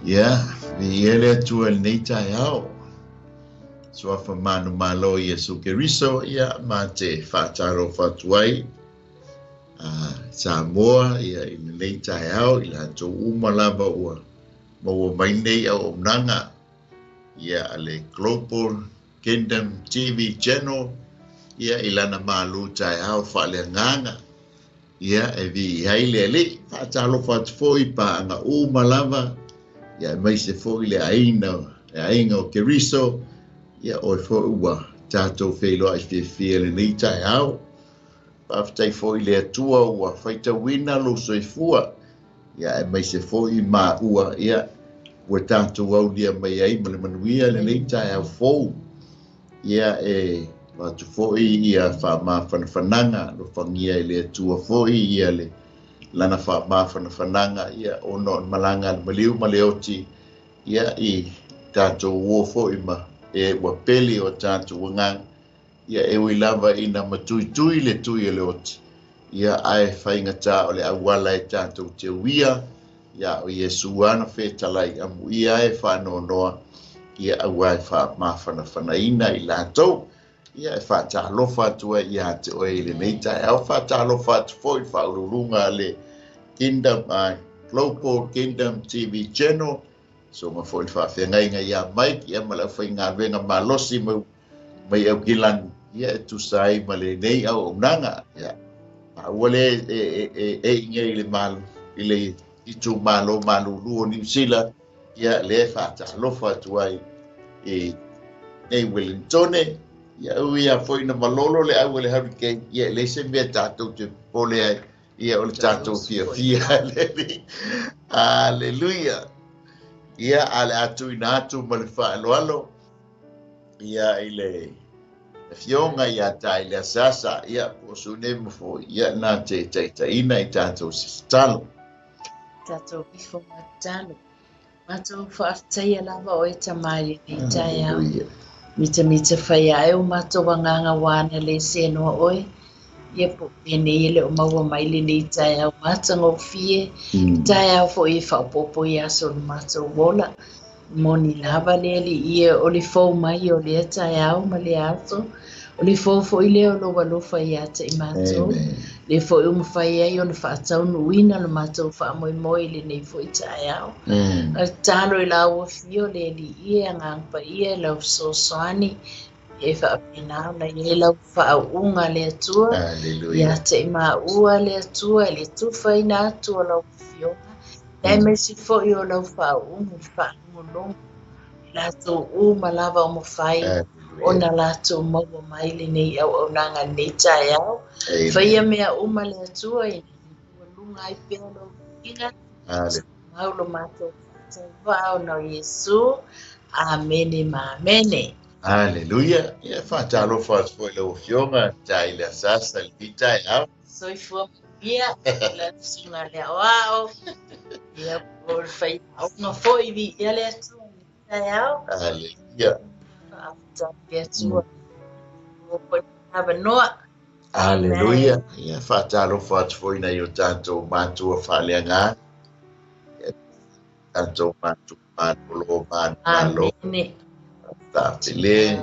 Ia, viia le Atua i lenei taeao. Suafa manumalo o Iesu Keriso, ia, ma te faatalofa atu ai Samoa, ia, i lenei taeao, i latou uma lava ua maua mai nei auaunaga, ia, a le Global Kingdom TV Channel, ia, i lana malu taeao faaleagaga. Ia, e viia ai le Alii. Faatalofa atu foi i paaga uma lava, ia, aemaise foi le aiga, le aiga o Keriso, ia, oe foi ua tatou feiloai fiafia i lenei taeao. Faafetai foi i le Atua ua faitauina lou soifua, ia, aemaise foi maua, ia, ua tatou aulia mai ai ma le manuia i lenei taeao fou. Ia, e avatu foi ia faamafanafanaga, alofagia e le Atua foi ia le lana faamafanafanaga, ia, ona o le malaga a le maliu ma le oti, ia, i tatou uo foi ma e ua pele o tatou agaga, ia, e ui lava ina matuitui le tui o le oti, ia, ae faigata o le auala e tatou te uia, ia, o Iesu ana fetalai amuia e faanoanoa, ia, aua e faamafanafanaina i latou. Ia, e faatalofa atu ai ia te oe i lenei taeao. Faatalofa atu foi i le faauluuluga a le Kingdom, Global Kingdom TV Channel, susuga foi i le faafeagaiga ia Mike, ia, ma le aufaigaluega malosi mai Aukilani, ia, e tusa ai ma lenei auaunaga. Ia, maua le e i le malu i le itumalo malulu o Niu Sila, ia, le faatalofa atu ai i nei Wellingtone. Ia, ui ia foi na malolo le au le hurricane, ia, e leai se mea tatou te popole ai, ia, o le tatou fiafia. Aleluia. Ia, a le atuina atu ma le faaaloalo, ia, i le afioga ia Tai le Asasa, ia, po o Sunemu foi, ia, na te taitaiina i tatou se tatalo. Tatou ifo matalo. Matou faafetaia lava oe Tama i lenei taeao. Mitamita fai ae o matou agaga ua ana le senoa oe. Ia po o penei e le o maua mai lenei taeao matagofie. Taeao foi e faaopoopo i aso o le matou ola. Moni lava le Alii e o le fou mai o lea taeao ma le aso. O le fou foi lea o lou alofa ia te i matou. Le foi o mawhai ai o na whaataunuina le matou whaamoemoe i lenei foi taeao. A tatalo i lau afio le Alii e agaga paia i lau fesoasoani. E faapena ona i ai lau faauuga le Atua. Ia te i maua le Atua i le tufaina atu o lau afioga. Aemaise foi o lau faauuga i le faalogologo. I latou uma lava o mafai ona latou maua mai lenei auaunaga lenei taeao. Faia mea uma le Atua ina ia luga ai pea lou viiga. Mau lo matou faatauvaa ona o Iesu. Amene ma amene. Aleluia. Ia, faatalofa atu foi i lau afioga Tai le Asasa i lenei taeao. Soifua manuia, lau susuga le aoao. Ia, po o le faiaoga foi viia le Atua i lenei taeao. Aleluia. Faafetai le Atua. Ua foi avanoa. Aleluia. Ia, faatalofa atu foi nai o tatou matua faaleagaga. Ia, tatou matua malolo manumalo. Amene. Tafele,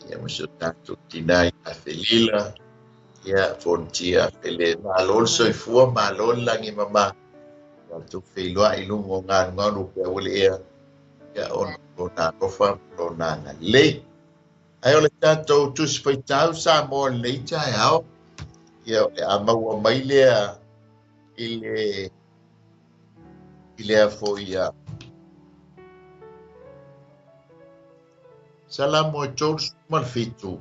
ia, ma si o tatou tina ia Felila, ia, Fontia Fele. Malo le soifua, malo le lagi mama. Tatou feiloai i luga o galugalu o pea ua le ea, ia, ona o lona alofa ma lona agalelei. Ae o le tatou Tusi Faitau Samoa i lenei taeao, ia, o le a maua mai lea i le i lea foi ia Salamo e 37,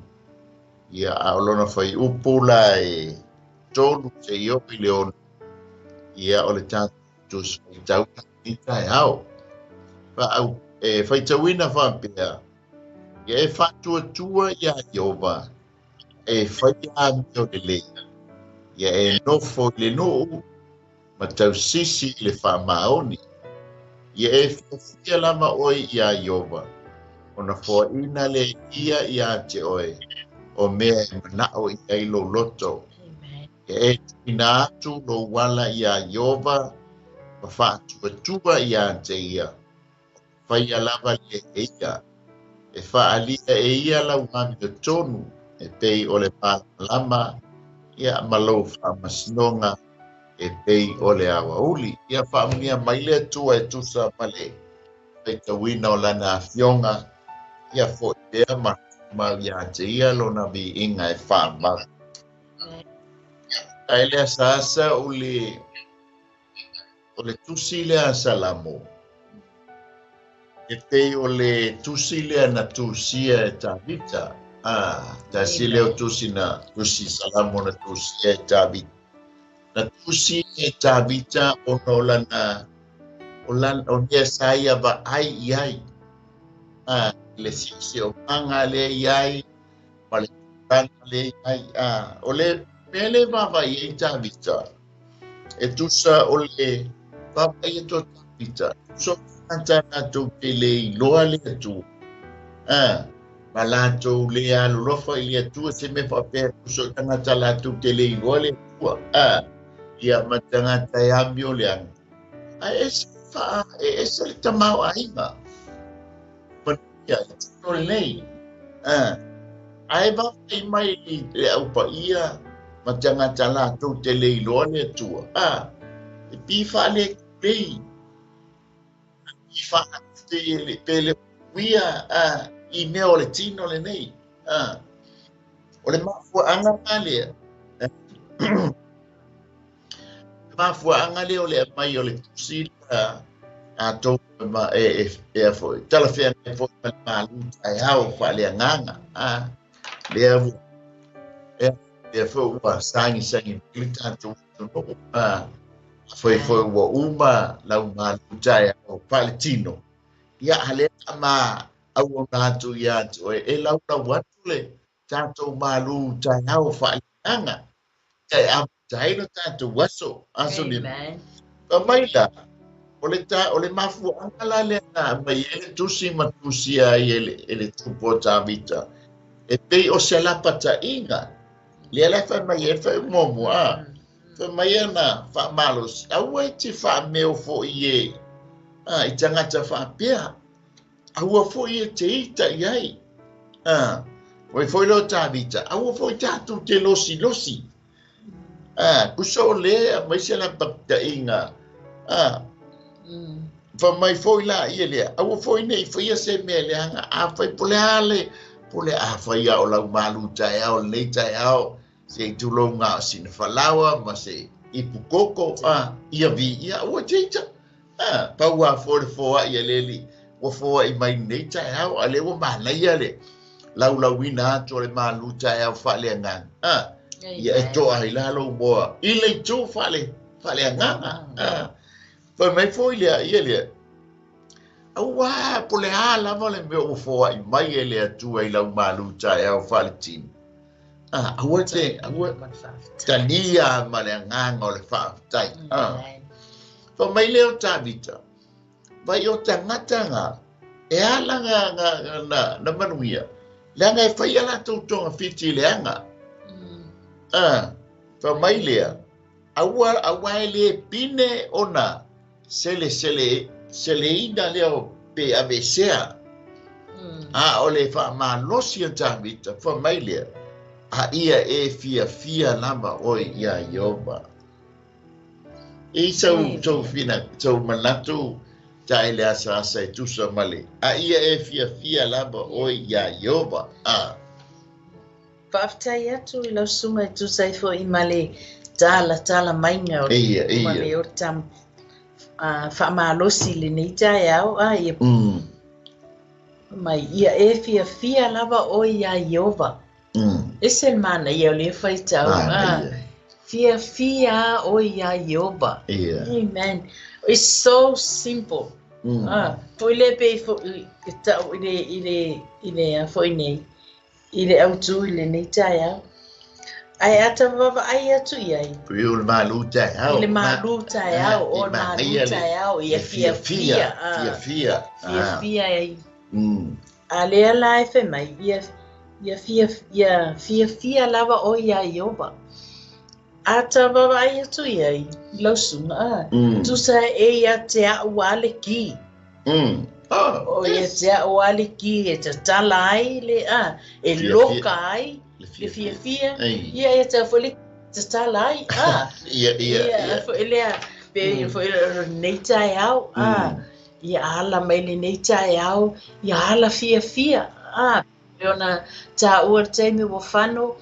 ia, a o lona faiupu la e 3 seia oo i le 6, ia, o le tatou Tusi Faitau i lenei taeao. E faitauina faapea, ia e faatuatua iā Ieova, e faia amio lelei, ia e nofo i le nuu ma tausisi i le faamaoni. Ia e fiafia lava oe iā Ieova, ona foaina le ia ia te oe, o mea e manao i ai lou loto. Ia e tuuina atu lou ala iā Ieova, ma faatuatua ia te ia, Faia lava lea e ia. E faaalia e ia lau amiotonu e pei o le malamalama, ia ma lou faamasinoga e pei o le aoauli. Ia faamanuia mai le Atua e tusa ma le faitauina o lana afioga, ia foi pea ma tumau ia te ia lona viiga e faamau. Ae le asaasa o le tusi lea a Salamo, e pei o le tusi lea na tusia e Tavita. Tasi lea o tusi na tusi Salamo na tusia e Tavita. Na tusi e Tavita ona o lana o mea sa ia vaai i ai. Le siosiomaga lea i ai, ma le tulaga lea i ai. O le mea lea vaavaai ai Tavita, e tusa o le vaavaai atu a Tavita, tusa o tagata latou te le iloa le Atua. Ma latou le alolofa i le Atua, se mea faapea, tusa o tagata latou te le iloa le Atua. Ia ma tagata e amio leaga. Ae ese le tamaoaiga. Manuia e tino lenei. Ae vaavaai mai le aupaia ma tagata latou te le iloa le Atua. E pi faalelei. I faate pe le uia i mea o le tino lenei. O le mafuaaga lea. Mafuaaga lea o le aumai o le tusi a tou ma e foi talafeagai foi ma le malu taeao faaleagaga. Lea lea foi ua sagisagi le tatou atunuu. Foi foi ua uma lau malu taeao faaletino. Ia a lea ma auauna atu ia te oe e laulau atu le tatou malu taeao faaleagaga. E amata ai lo tatou aso aso ni. Mai la o le mafuaaga la lea na aumai ai le tusi ma tusia ai e le tupu o Tavita. E pei o se lapataiga. Lea la fai mai ai fai muamua. Fai mai ana faamalosi. Aua e te faameo foi e i tagata faapea. Aua foi e te ita i ai. Oi foi leo Tavita. Aua foi tatou te losilosi. Tusa o lea aumai se lapataiga. Fa mai foi la ia lea. Aua foi nei faia se mea leaga. A fai po le a le po le a faia o lau malu taeao lenei taeao. Se i tulou o sina falaoa ma se ipu koko. Ia vi ia ua te ita. Pau a foi le foai e leli. Ua foai mai nei taeao. A le ua manaia le laulauina atu o le malu taeao faaleagaga. Ia e toa ai la lou moa. I le itu faaleagaga. Fai mai foi lea ia lea. Aua po le a lava le mea ua foai mai e le Atua i lau malu taeao faaletino. Aua te aua talia ma le agaga o le faafetai. Fai mai lea o Tavita. Vai o tagata nga e ala nga na manuia. Leaga e faia latou togafiti i leaga. Fai mai lea. Aua aua e le pine ona sele sele seleina lea o pe avesea. A o le faamalosi a Tavita. Fai mai lea. A ia e fiafia lava oe ia Ieova. E sau fina sau manatu tae le asaasa e tusa ma le. A ia e fiafia lava oe ia Ieova. Faafetai atu i lau susuga e tusa ai foi ma le talatala maiga o le ma le o tam faamalosi lenei taeao. Ia mai ia e fiafia lava oe ia Ieova. Ese le manaia o le faitau. Fiafia oe ia Ieova. Amen. It's so simple. Foi le pe foi tau i le i le i le foi nei i le autu i lenei taeao. Ae ata vaavaai atu i ai. Pei o le malu taeao. I le malu taeao, o le malu taeao, ia fiafia. Fiafia. Fiafia ai. A lea la e fai mai, ia ia fiafia lava oe ia Ieova. Ata vaavaai atu i ai, lau susuga, tusa e ia te au a le ki. O ia te au a le ki e tatala ai le a, e loka ai le fiafia. Ia e te foi le tatala ai a. Ia foi lea pe foi lenei taeao a. Ia ala mai lenei taeao, ia ala fiafia a. E ona tāua le taimi ua fano,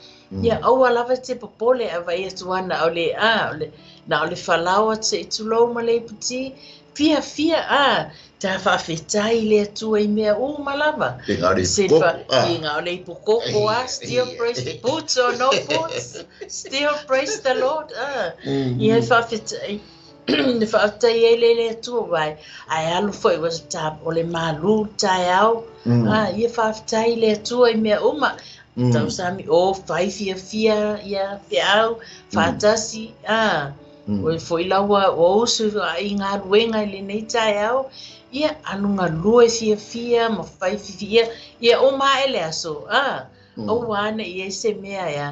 ia aua lava te popole a vai atu ana o le a, o le, na o le falaoa te i tulou ma le iputi, fiafia a, tā whaafetai le atua i mea uma lava. Te ngā o le ipukoko a. Te ngā o le ipukoko a, still praise, boots or no boots, still praise the Lord a. Ia e whaafetai, le whaafetai e le le atua wai, ai alu foi ua tā o le malu taeao, a, ia whaafetai le atua i mea uma. Tausami, o, whai fiafia, ia, whiau, whaatasi, a. O foi laua, o usu i ngā luenga i lenei taeao, ia, alu ngā lua fiafia, ma whai fiafia, ia, o maa ele aso, a. O wane i se mea ia,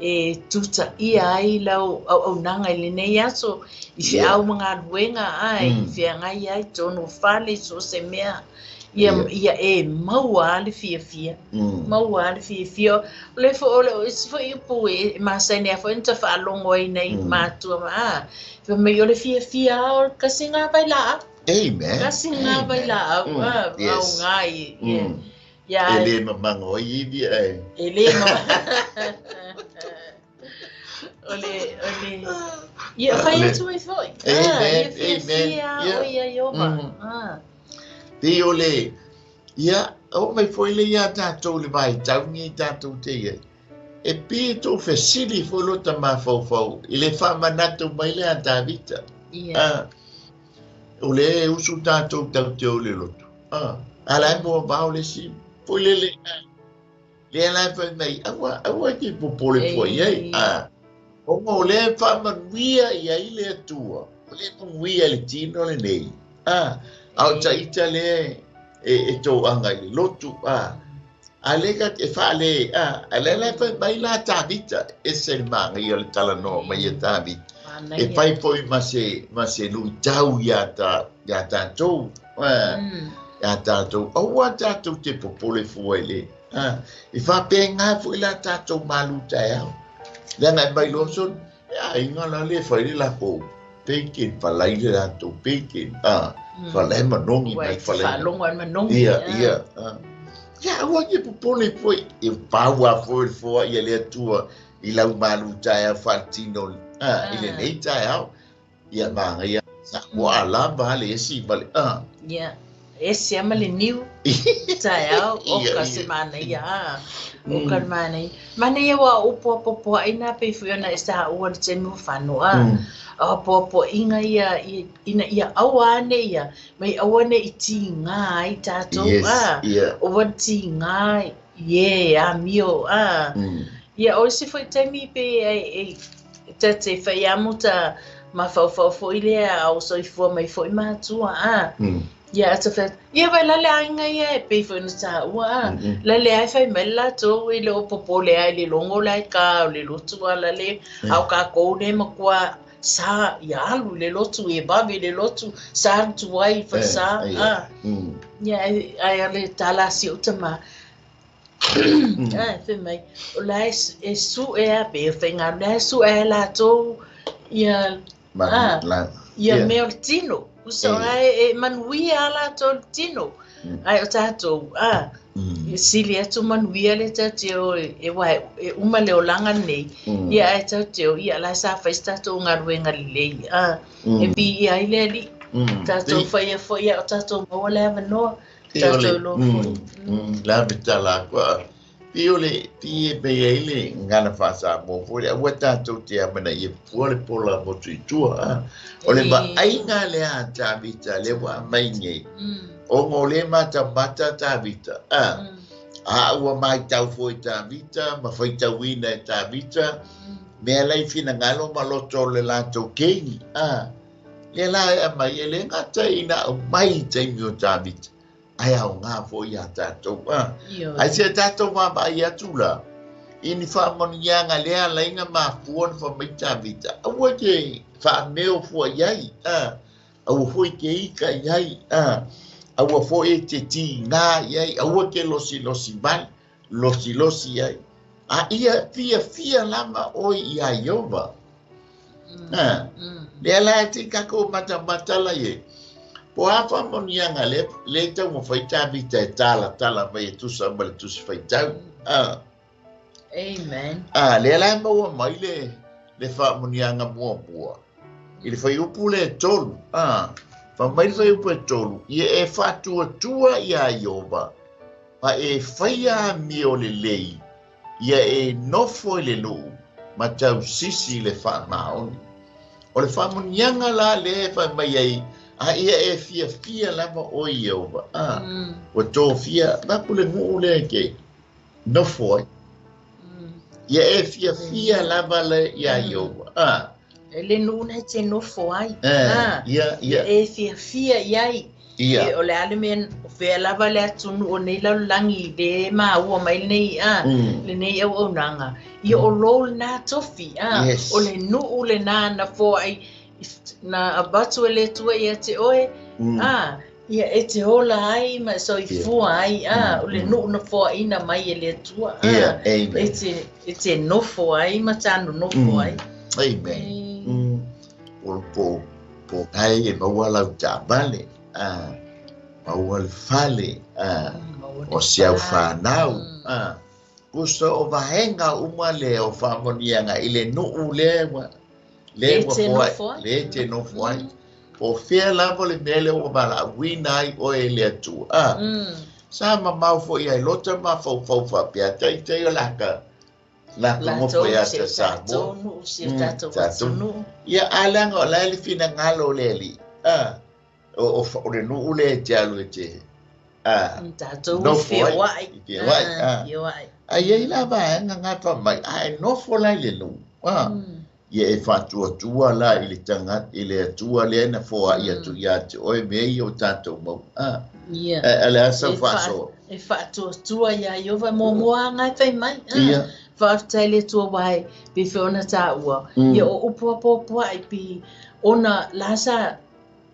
e tuta ia ai lau au au nanga i lenei aso, i whiau ma ngā luenga, a, i whiangai ai tonu whale so se mea. Ia, ia e maua le fiafia. Maua le fiafia. Le fo o le o isi fo i upu e masaine a fo ina whaalongo ai nei mātua ma a. Fa mai o le fiafia o kasi ngā vai la. Amen. Kasi ngā vai la au, a, au ngā i, ia. Ia. E le mamango ai iwi e. E le mamango. O le, o le. Ia, whai atu e foi. Amen. Ia fiafia, Amen. o ia iova. Te o le, ia, o mai foi le ia tātou le vai taungi tātou te ia. E pi tō whesili fo lota mawhauwhau, i le whamanatu mai le a Tāvita. Ia. O le usu tātou tau te o le loto. Ala e mua vao le si, foi le le, le ala e whai mai, aua, aua ki popole foi ei. O le whamanuia ia i le atua, o le manuia le tino le nei. Au ta ita le e tō anga i le lotu, a. A le ka e whaale, a. A le le whai mai la Tāvita, e se le maanga i o le talanoa mai e Tāvita. E whai foi ma se lui tau ia tātou, a. Ia tātou, aua tātou te popole fua i le, a. E whapē ngā fua i la tātou malu taeao. Le ngai mai loson, a inga la le whai le lako. Peke, whalai le rātou, peke, a. Whalai manongi mai whalai. Whalongo ai manongi. Ia, ia. Ia, aua ke popole foi. E pāua foi le foa ia le atua i lau malu taeao whaatino, i le nei taeao. Ia maanga ia, sa mua alama le esi male, Ia, esi ama le niu taeao, o ka se mana ia, o ka mana ia. Mana ia wa upo popoa ina pe fui ona e sa ua le temu whano, A poapoa inga ia, ina ia aua ane ia, mai aua ane i tīngā ai tātou, Yes, ia. O wa tīngā, ie, a mio, a. Ia, o se foi taimi pe e te te whai amuta ma whauwhau foi lea, au soifua mai foi mātua, a. Ia, ata whai, ia vai lale ainga ia e pe foi na tāua, a. Lale ai whai mai la tō, i le o popole ai le longo lai ka, o le lotu a lale, au ka kōne makua, sa ia alu le lotu, e wawe le lotu, sa atu ai whai sa, a. Ia, ai ale tāla si o tama. Ai, whai mai, o la e su e a pe, whai ngā la e su e la tō, ia, ia mea o le tino. Usa ai e manuia a la tō le tino. Ai o tātou, a. Sili atu manuia le tātou e wai, e uma le olanga nei. Ia ai tātou, ia la sa whai tātou ngā ruenga lelei, a. E vi ia i le ali. Tātou whai e whai o tātou maua le awanoa. Tātou lo whai. La me tā la kua. Pi ole, pi e me e le ngana whasa mō fōre, aua tātou te amana i e pua le pola motu i tua, a. O le ma ainga le a Tāvita, le wā mai nei. O ngō le mata mata Tāvita, a. A ua mai tau fo i Tāvita, ma whai tauina e Tāvita, mea lai whina ngalo ma loto le lātou kengi, a. Le la e amai e le ngata ina o mai taimi o Tāvita. Ai au ngā fo i a tātou, a. Ai se tātou mā mai atu la. Ini whaamonianga lea lainga mā fuon wha mai Tāvita. Aua ke whaameo fua iai, a. Aua fua ke ika iai, a. Aua fo'i e te tigā i ai, aua e te losilosi vale, losilosi ai. A ia fiafia lava oe iā Ieova. A, lea la e te tatou matamatala i ai. Po o a faamanuiaga lea, lea e taumafai Tavita e talatala mai e tusa ma le Tusi Faitau. A. Amen. A, lea la e maua mai le, le faamanuiaga muamua i le fuaiupu lea e 3. A, fai mai le fuaiupu e 3, ia e faatuatua iā Ieova, ma e faia amio lelei, ia e nofo i le nuu ma tausisi i le faamaoni. O le faamanuiaga la lea e fai mai ai, a ia e fiafia lava oe i Ieova. A, ua tofia vaeatu le nuu lea e te nofo ai. Ia e fiafia lava le iā Ieova. A. E le nuu na e te nofo ai. A, ia, ia. Ia e fiafia i ai. Ia. O le a le mea, o fea lava le atunuu o nei lalolagi lea e maua mai lenei, a, lenei auaunaga. Ia o lou lena tofi, a, Yes. o le nuu lena na foai, na avatu e le Atua ia te oe, a, ia e te ola ai ma e soifua ai, a, o le nuu na foaina mai e le Atua, a, Ia, amen. e te nofo ai ma tanonofo ai. Amen. Po, po, po ai e maua lau taavale, a, maua le fale, a, o si au fanau, a, tusa o vaega uma lea o faamanuiaga i le nuu lea ua, lea Le ua te foai, nofo ai. le te nofo ai. Po o fea lava le mea lea ua valaauina ai oe e le Atua. A, sa mamao fo'i ai Lota mafaufau faapea, taitai o laka, laka gofo Latou ia si te o tatou Samoa. nuu, si o tatou Tatou. atunuu. Ia a leaga o la e le finagalo o le Alii. A, o, o, o le nuu lea e te alu e te, a, Tatou e nofo ai. feoai. E feoai, Ah, a. feoai. A i ai la vaega na fai mai, a e nofo la i le nuu. A, ia e faatuatua la i le tagata, i le Atua lea na foai atu ia te oe mea ia o tatou mau. A, Ia. e le a sau E faasoa. E faatuatua iā Ieova muamua aga e fai mai. Ah, Ia. Faafetai le Atua uae pe fe ona taua. Ia o upu apoapoai pe ona la sa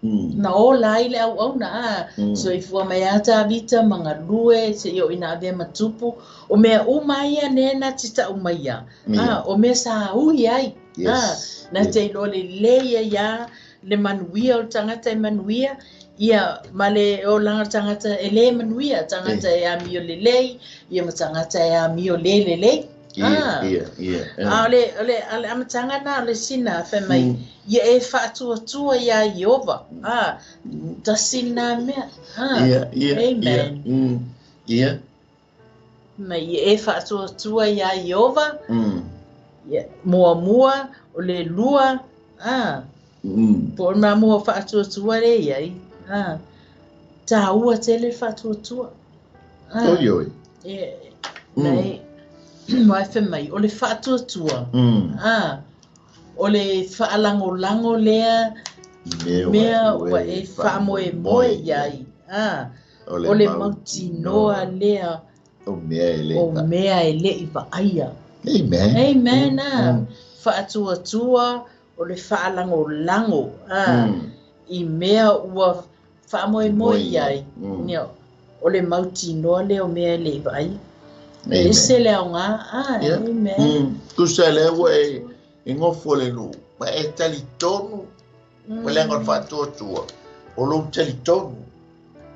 na ola ai le auauna. A, soifua mai a Tavita ma galue seia oo ina avea ma tupu. O mea uma ia lea na te tau maia. Ia. A, o mea sa ui ai. Yes. A, na te iloa lelei ai lava le manuia o le tagata e manuia, ia ma le olaga o le tagata e lē manuia, tagata e amio lelei, ia ma tagata e amio lē lelei. Ia, Ah. ia, ia. A o le, o le, o le amataga lena o le sina fai mai, ia e faatuatua iā Ieova. A, tasi lena mea. A, Ia, ia, ia. Amen. Ia. Mai ia e faatuatua iā Ieova, ia, muamua, o le lua, a, po o le mamua faatuatua lea i ai. A, tāua tele le faatuatua. A, Oi, oi. e, nei, mai fai mai, o le faatuatua, a, o le faalagolago lea Mea mea ua e faamoemoe i ai. A, o le mautinoa lea O mea e le o mea e le'i vaaia. Amen. Amen. A, faatuatua o le faalagolago, a, i mea ua faamoemoe i ai. Ia, o le mautinoa lea o mea e le'i vaaia. Amen. Ese le aoga. A, Ia. amen. Tusa lea ua e, e gofo le nuu, ma e talitonu, ma leaga o le faatuatua, o lou talitonu.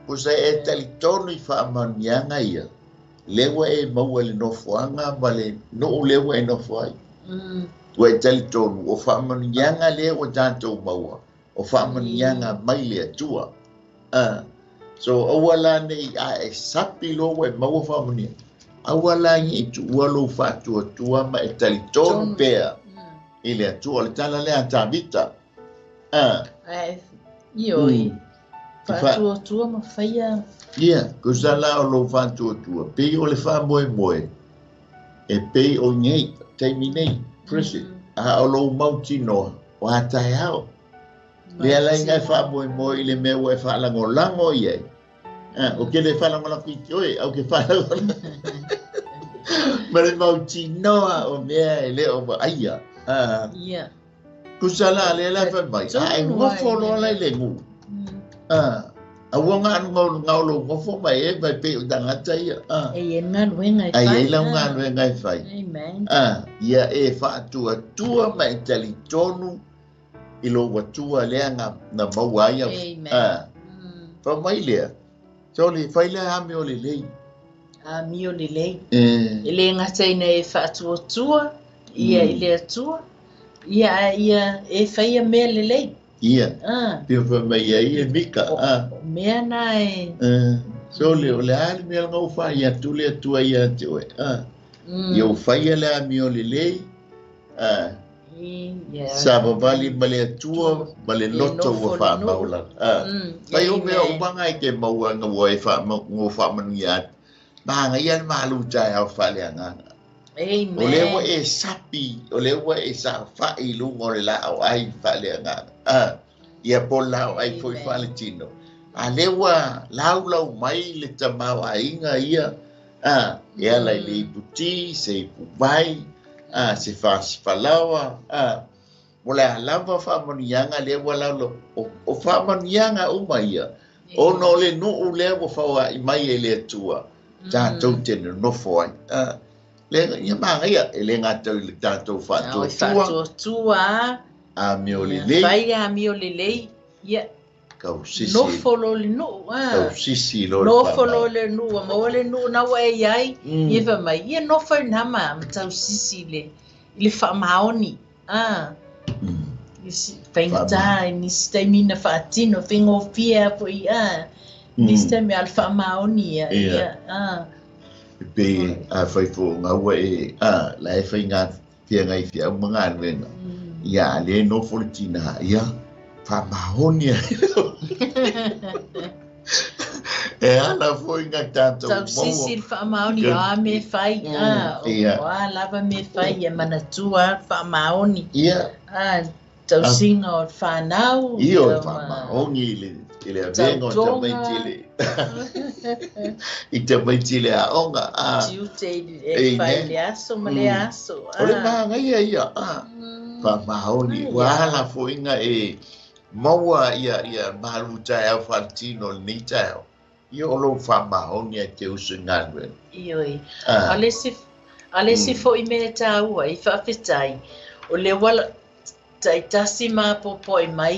Tusa e talitonu i faamanuiaga ia, lea ua e maua i le nofoaga ma le nuu lea ua e nofo ai. Ua e talitonu, o faamanuiaga lea ua tatou maua, o faamanuiaga mai le Atua. Ah, so aua la nei a e sapi loa ua e maua faamanuiaga, aua la nei tuua lou faatuatua ma e talitonu Tonu. pea i le Atua. O le tala lea a Tavita. Ah, Ae, ioi, faatuatua ma faia. Ia, tusa la o lou faatuatua, pei o le faamoemoe, e pei o nei, taimi nei, present, a o lou mautinoa, o a taeao. Lea la inga e faamoemoe i le mea ua e faalagolago i ai. Ah, o ke le faalagolago i te oe, au ke faalagolago. Ma le mautinoa o mea e le o vaaia. Ah, Ia. tusa la lea la fai mai, a e Tonu gofo ai loa le la i le nuu. Ah, Aua ngā ngau lo ngofo mai e vai pe o tangata ia. E i galuega e Ai fai. ai lau galuega e fai. Amen. Ia e faatuatua ma e talitonu i lou Atua lea na maua ai au. Amen. Fai mai lea. Sole, fai lea amio lelei. Amio lelei. E le gata ina e faatuatua ia i le Atua, ia a ia e faia mea lelei. Ia. Pei fai mai ai e Mika. O mea na e. Sole, o le a le mea ngau fai atu le Atua ia te oe. Ia u faia le amio lelei. Savavali ma le Atua ma le loto ua faamaulala. Fai o mea umanga e te maua nga ua e faamanuia atu. Maga ia le malu taeao faaleagaga. Amen. O lea ua e sapi, o lea ua e saofai i luga o le laau ai faaleagaga. Ia po le laau ai foi faaletino. A lea ua laulau mai le tamaoaiga ia. E ala i le iputi, se ipuvai, se fasifalaoa. Mo le a lava faamanuiaga lea ua laulau. O faamanuiaga uma ia. Ona o le nuu lea ua fauai mai e le Atua. Tatou te nonofo ai. Le ia magaia e le gata i le tatou faatuatua. Faatuatua. Amio lelei. Fai amio lelei. Ia. Tausisi. Nofo lo le nuu. Tausisi lo le Nofo lo le nuu. Maua le nuu na ua e iai. Ia fai mai. Ia nofo i nama ma tausisi le i le faamaoni. Faigata i nisi taimi na faatino faigofie foi nisi taimi a le faamaoni ia. Ia. E pe a fai fo ngaua e la e fai ngā fia ngai fia au magaluega. Ia le nofo le tina ia faamaoni ai. E ala foi ngā tātou maua. Tausisi le faamaoni a me fai. O a lava me fai ia manatua faamaoni. Ia. Tausiga o le whanau. Ia o le faamaoni i le avega o tamaiti le i tamaiti le aoga. Tiute e fai le aso ma le aso. O le magaia ia. Faamaoni. Ua ala foi ngā e maua ia malu taeao faaletino lenei taeao. Ia o lou faamaoni ai te uso i galuega. Ioe. A le isi foi mea taua i faafetai. O le ua taitasi ma popoe mai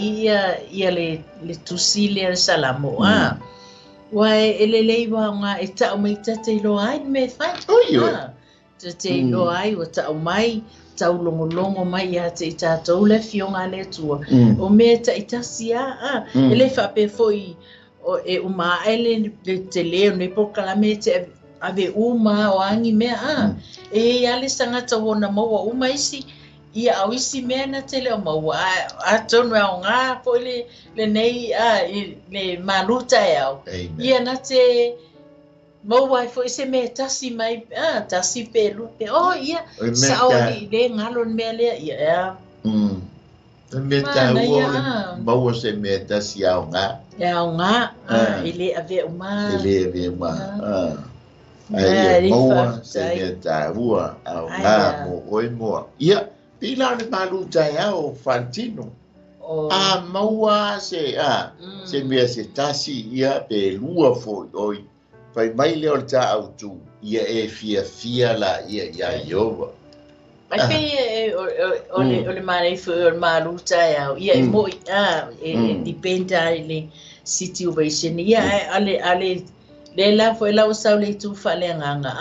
ia le tusi le le Salamo. Ua e lelei ua ngā e tau mai tate iloa ai me fai. Oi, oi. Tate iloa ai ua tau mai, tau longolongo mai ia te i tātou le fionga le Atua. O mea taitasi a. E le whaapea foi o e uma ae le te leo nei po kalame te ave uma o angi mea. E ia le sangata wona maua uma isi. Ia au isi mea na te leo maua. A tonu au ngā po le nei le maluta e au. Ia na te maua ai foi se mea tasi mai, tasi pe lupe. Oh, ia, sao li le ngalo mea lea. Ia, ea. E mea tāua maua se mea tasi au ngā. E au ngā, e le ave uma. E le ave uma. Ai, ia maua se mea tāua au ngā mo oe moa. Ia, pila le maluta e au fantino. A maua se, se mea se tasi ia pe lua foi oi. Fai mai leo le tā au tū, ia e fia fia la ia ia Iova. Mai pe o le manei foi o le maluta e au, ia e moi, e dependa i le situation. Ia ale, le la foi lau sau le tū whalea nganga,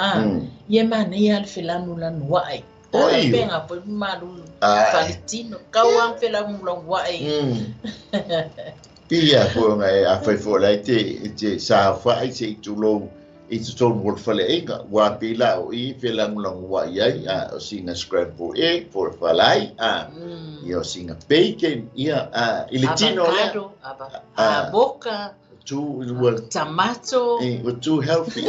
ia manei ale felanu lanu waai. Oi. Penga foi malu faletino, kau ang felanu lanu waai. Pia foi ngai a fai foi lai te sa fai se i tulou i te tonu o le faleaiga. Ua pila o i felagulagu ai ai, o sina scramble egg po le falai, ia o sina bacon, ia, i le tino lea. Avocado, avoca, tomato. Too healthy.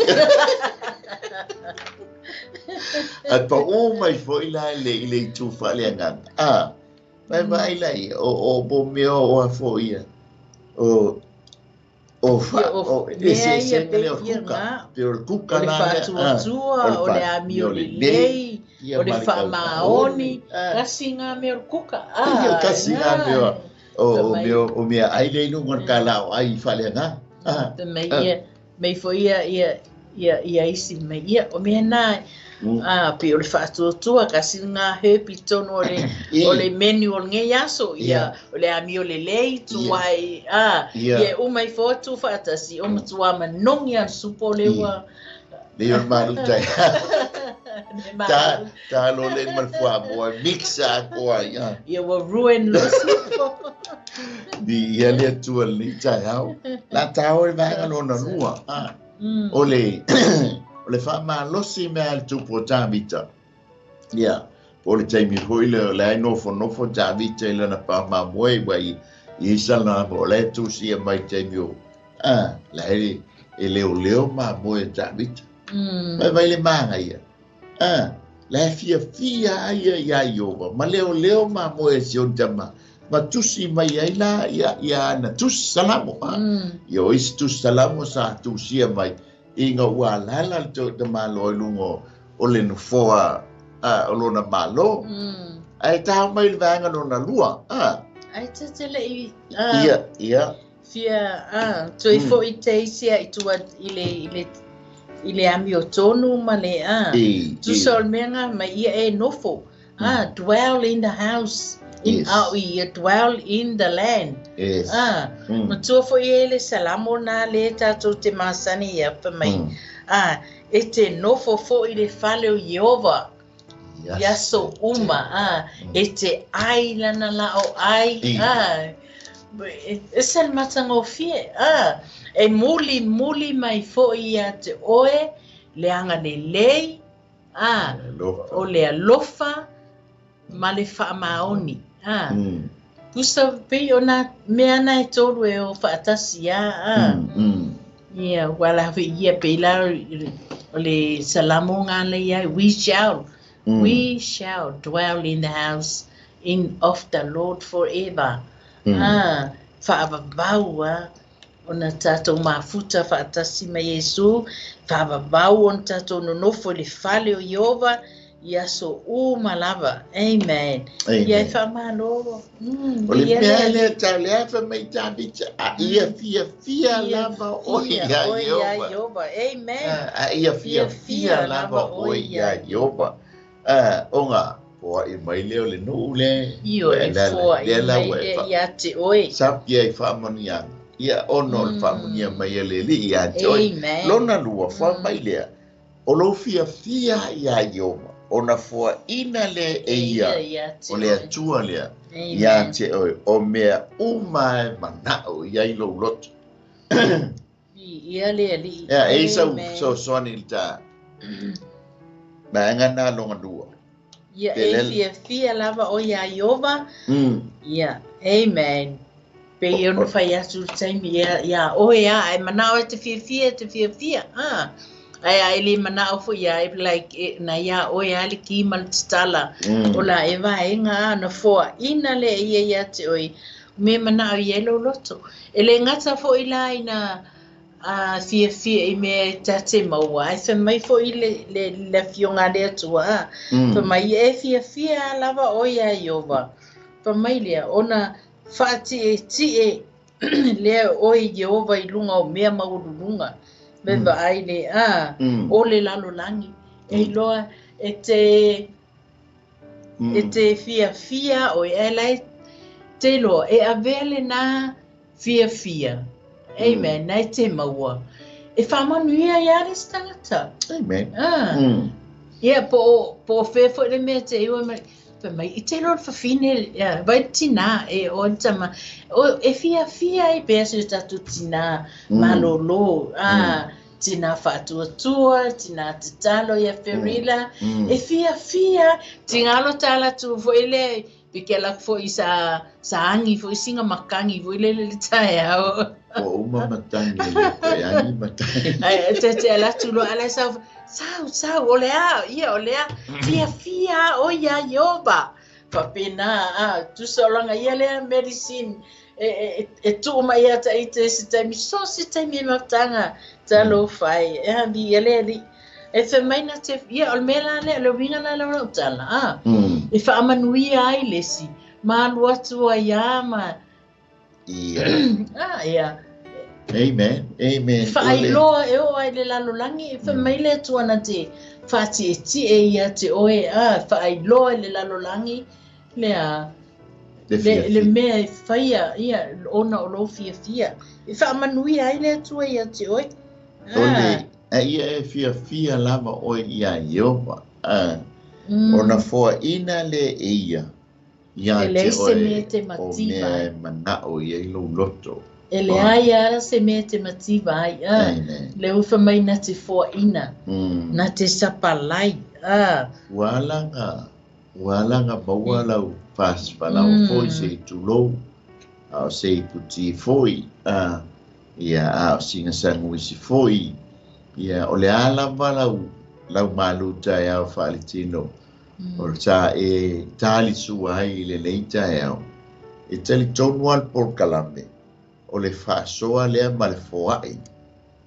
Ai pa o mai foi la i le itu faaleagaga. Mai vai lai, o po mea o a foi ia. O fa o ese ese le o kuka pe o kuka o le la faatuatua o le amio lelei o le faamaoni kasi ngā mea o le kuka kasi ngā mea o mea o mea ai le iluga o le kalao ai faaleagaga. Te mei ia, mei foi ia, ia, ia, ia isi mei ia, o mea nā, a, pe o le whaatuatua, kasi ngā herb i tonu o le, o le menu o le ngei aso, ia, o le amio le lei, tuai, a, ia umai fotu whaatasi, o matua manongi an supo le ua. Le o malu tai. Ta, ta lo le malfua moa, mixa koa, ia. Ia ua ruin lo supo. Di ia le atua le tai au. La tau e vaega lona lua. O le o le faamalosi mea a le tupu o Tavita. Ia, po o le taimi foi lea o le ai nofonofo Tavita i lana pāmamoe ua i i sana o le tusia mai taimi o a la e e leoleo mamoe Tavita. Mai vai le maga ia. A la e fiafia ai ia iā Ieova ma leoleo mamoe si ona tama ma tusi mai ai la ia ia ana tusi salamo a. Ia o isi tusi salamo sa tusia mai ina ua alala le tamāloa i luga o le nofoa a o lona malo. Ae taho mai le vaega lona lua a. Ai te te le i Ia, ia. Fia a toi foi te isi i tua i le i le i le amio tonu ma le a. Tu sol menga ma ia e nofo. Ah, dwell in the house. In yes. Dwell in the land. Yes. Ah, matua foi e le salamo na le tātou te masani ia pa mai. Ah, e te nofo foi le fale o Iehova. Yes. Iaso uma. Ah, e te ai lana la o ai. Ah, e se le matagofie. Ah, e muli muli mai foi ia te oe le anga le lei. Ah, o le alofa ma le faamaoni. Ah, tusa pei ona mea na e tolu e o faatasi a. Ah. Ia, wala fi ia pe la o le salamo ngā le ia, we shall, we shall dwell in the house in of the Lord forever. Ah, whaavavau a, ona tātou mafuta whaatasi mai Iesu, whaavavau ona tātou nonofo i le fale o Iova, ia so uma lava. Amen. Amen. Ia e whamalo. O le mea lea tau le afa mai Tavita, a ia fiafia lava oe iā Ieova. Iova. Amen. A ia fiafia lava oe iā Ieova. Ona, poa'i mai lea o le nuu le. Io e foa'i mai lea ia te oe. Sapia i whaamanuiaga. Ia ono o le faamanuia mai e le alii ia te oe. Amen. Lona lua, foa mai lea. O lou fiafia iā Ieova. Ona foaʻina le e ia, o le Atua lea, ia te oe, o mea uma e manao i ai lou loto. Ia le alii. Ia, e isa u fesoasoani i le ta vaega na longa lua. Ia e fiafia lava o ia Iova. Ia, amen. Pe ia ona fai atu le taimi ia ia oe a, e manao e te fiafia, te fiafia. Ah. Ai ai le manao foi ia e like e, na ia oe a le ki ma le tatala. O la e vaenga a na foa ina le ia ia te oe. Me manao ia lo loto. E le ngata foi la ina a fiafia i mea e tate maua. Ai fa mai foi le le le fionga le atua. Fa mai e fiafia lava o ia Iova. Fa mai lea ona whaati e tie lea oe Iova i lunga o mea maululunga. Me vaai le a o le lalolangi. E iloa e te e te fiafia o e lai te loa e avea le nā fiafia. Amen. Nei te maua. E whaamanuia ia le tangata. Amen. Ah. Ia po po fe foi le mea te iwa mai. Fa mai i te loa whawhine, ia, vai tina e o tama. O e fiafia i pea se tatu tina malolo. Ah, tina whaatuatua, tina tatalo ia ferila. E fiafia, tingalo tala tu foi le, pike la foi sa sa angi foi singa makangi foi le le tae au. O uma matangi le koe angi matangi. Ai, te te ala tu lo ala sa sau sau o lea ia o lea fiafia o ia Iova. Whapena a tu solanga ia lea medicine e e tu mai ia ta ite se taimi so se taimi matanga talo fai e ha ia le li e fe mai na te ia o le mea la lea le winga la la o tala a. E whaamanuia ai lesi malu atu ai ia ma Ia. Ah ia. Amen. Amen. Faailoa e oo ai le lalolagi e fai mai le Atua na te faatietie ia te oe a faailoa i le lalolagi le a le mea e faia ia ona o lou fiafia e faamanuia ai le Atua ia te oe. O le a ia e fiafia lava oe iā Ieova ona foaina lea e ia ia E te leai se oe mea e te o mativa mea ai. e manao i ai lou loto. E leai lava se mea e te mativa ai. Amen. Le ua fai mai na te foaina, na te sapalai. Ua alaga, ua alaga maua lau faasifalaoa foi se i tulou, a o se i puti foi, ia a o sina saguisi foi, ia o le a lava lau malu taeao faaletino, o sa e talisua ai i lenei taeao, e talitonu lava le polokalame, o le faasoa lea ma le foai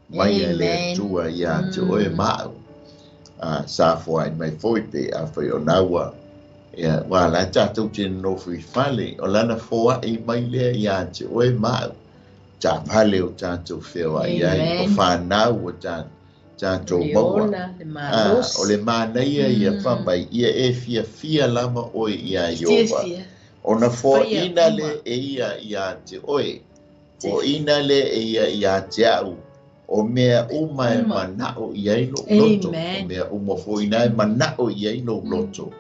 mai a le Atua ia te oe ma au. Sa foai mai foi pe afai o naua, ia, ua la tatou te nonofo i fale, o lana foai mai lea ia te oe ma au. Taavale o tatou feoai ai, o fanau o tatou Le maua. ola, le malosi. O le manaia ia fai mai, ia e fiafia lava oe iā Ieova. Fiafia. Ona Faia foaina uma. le e ia ia te oe. Foaina le e ia ia te au. O mea uma e Uma. manao i ai lou loto. O Amen. mea uma foi na e manao i ai lou loto.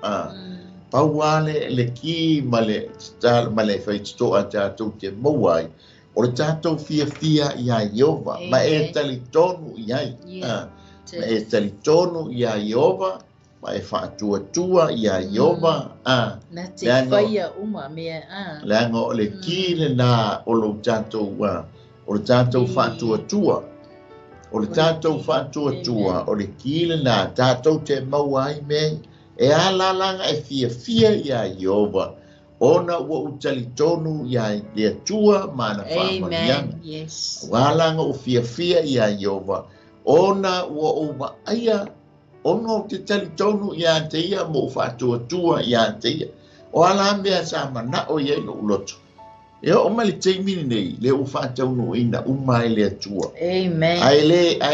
Pau lava le ki ma le tatalo ma le faititoa tatou te maua ai. O le tatou fiafia iā Ieova. Ma e Amen. talitonu i ai. Ma e talitonu iā Ieova. Ma e faatuatua iā Ieova. Na te Leaga faia uma mea. Leaga o le ki lena o lou tatou, o le tatou faatuatua. O le O le tatou ki. faatuatua, Amen. o le ki lena tatou te maua ai mea e ala laga e fiafia iā Ieova, ona ua ou talitonu iā le Atua ma ana faamanuiaga. Amen. Yes. Ua ala ona ou fiafia iā Ieova, ona ua ou vaaia, ona ou te talitonu iā te ia ma ou faatuatua iā te ia. O ala mea sa manao i ai lou loto. E oo mai le taimi lenei, le ua faataunuuina uma ai le Atua. Amen. Ae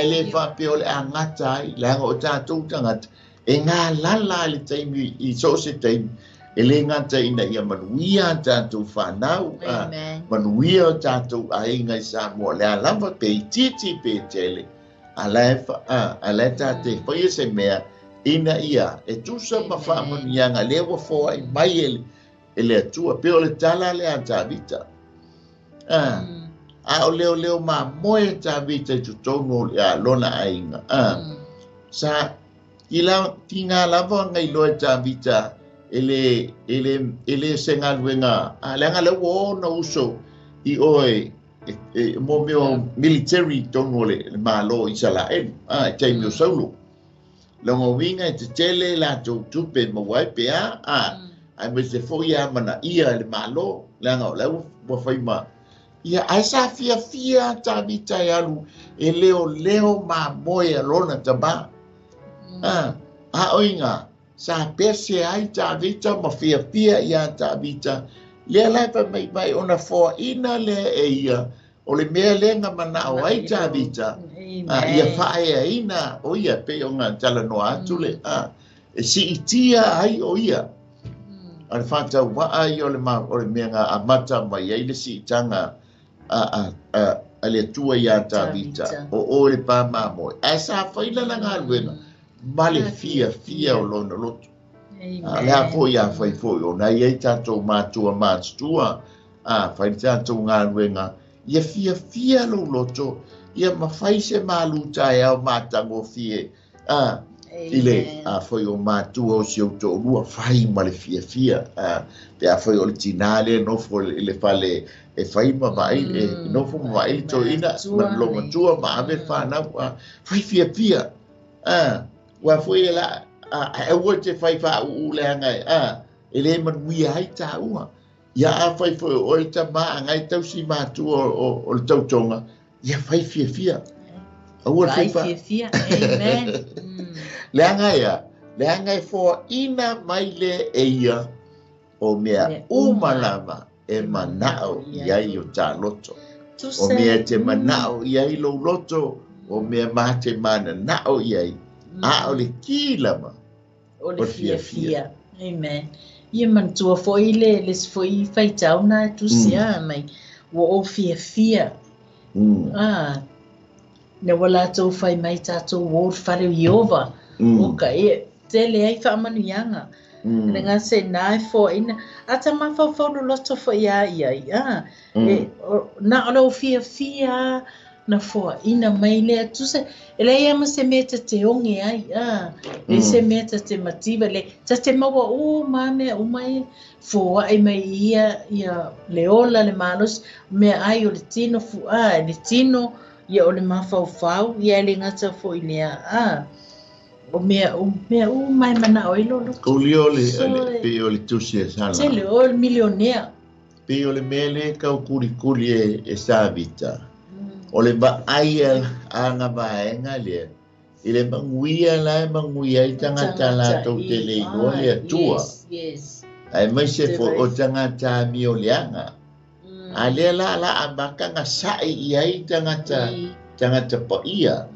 le faapea o le agata ai, leaga o tatou tagata, e galala ai le taimi i so o se taimi, e le gata ina ia manuia a tatou fanau, Amen. manuia o tatou aiga i Samoa, le a lava pe itiiti pe tele, a la e a la e tate faia se mea, ina ia e tusa ma Amen. faamanuiaga lea ua foai mai e le Atua, pe o le tala lea a Tavita. A o leoleo mamoe Tavita i totonu o le lona aiga. Sa tiga lava ona iloa e Tavita e le se galuega, leaga lea ua o ona uso i oe e mo mea o military i totonu o le Malo o Isaraelu, i taimi o Saulo. Lona uiga e tetele latou tupe maua ai pe a, aemaise foi a manaia e le Malo, leaga o la ua fai ma. Ia, ae sa fiafia Tavita e alu e leoleo mamoe a lona tamā. A o iga, sa pese ai Tavita ma fiafia iā Tavita, lea la e fai mai mai ona foaina lea e ia, o le mea lea na manao ai Tavita, ia Amen. faaeaina o ia, pei ona talanoa atu le, e siitia ai o ia. O le faatauvaa ia o le mea na amata mai ai le siitaga a le Atua iā Tavita, Tavita. o oe le pāmamoe. Ae sa fai lana galuega ma le fiafia o lona loto. Le a Amen. foi a fai foi, ona i ai tatou matua matutua, fai le tatou galuega, ia fiafia lou loto, ia mafai se malu taeao matagofie, i le Amen. a foi o matua o si ou toalua, fai ma le fiafia, pe a foi o le tinā lea nofo i le fale e fai ma vaai, e nofo ma vaai le toeaina, ma Matua lo le. matua ma ave le fanau, fai fiafia, ua foi e la, aua te fai faauu leaga e, e le manuia ai tāua. Ia a fai foi o oe tamā agai tausi matua o le tautoga, ia fai fiafia. Aua le Fai fai fiafia. Amen. Leaga ia, leaga e foaina mai le e ia, o mea Mea uma uma lava e e manao manao i i ai ai o tā loto. O mea te manao i ai lou loto, o mea ma te mananao i ai. A o le ki lava o le fiafia. Amen. Ia manatua foi le isi foi faitau na e tusia mai ua ou fiafia. Na ua latou fai mai tatou o le fale o Ieova. O ka e tele ai faamanuiaga. Le gase na e foaina. A ta mafaufau loloto foi a ia ia. E na o lou fiafia na foaina mai lea tusa. E leai lava ma se mea ta te oge ai. Le se mea ta te mativa le ta te maua uma mea uma e foai mai ia ia le ola le malosi mea ai o le tino fu'a le tino ia o le mafaufau ia le gata foi lea o mea uma e manao ai lolo. Kaulio le pe o le tusi e sala. Tele o le milionea. Pe o le mea le kau kulikuli e savita. O le vaai a ngā vaenga lea. I le manguia la e manguia i tangata latou te le iloa le Atua. Yes. Ai mai se fo o tangata mi o leaga. A lea la la a makanga sa'i i ai tangata tangata paia.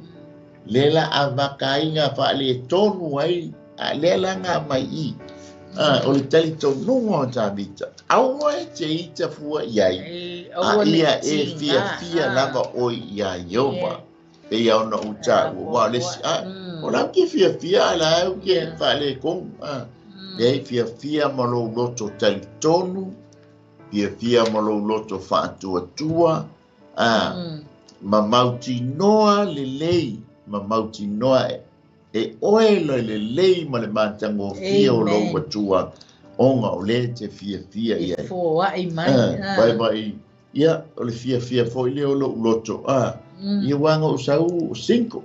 Le la a makainga whaale tonu ai a lea la ngā mai i. O le tali tonunga o Tavita. Aua e te ita fua i ai. A ia e fiafia lava oi ia Ieova. E ia ona uta ua le si o lau ke fiafia a la au ke whaale kong. Le fiafia ma lou loto talitonu, fiafia ma lou loto whaatuatua, ma mautinoa lelei, ma mautinoa e oe le lelei ma le matagofie o lou Atua, ona o le te fiafia i ai. E foai mai. Vai vai, ia, o le fiafia foi le o lou loto. Ia wanga o sau 5,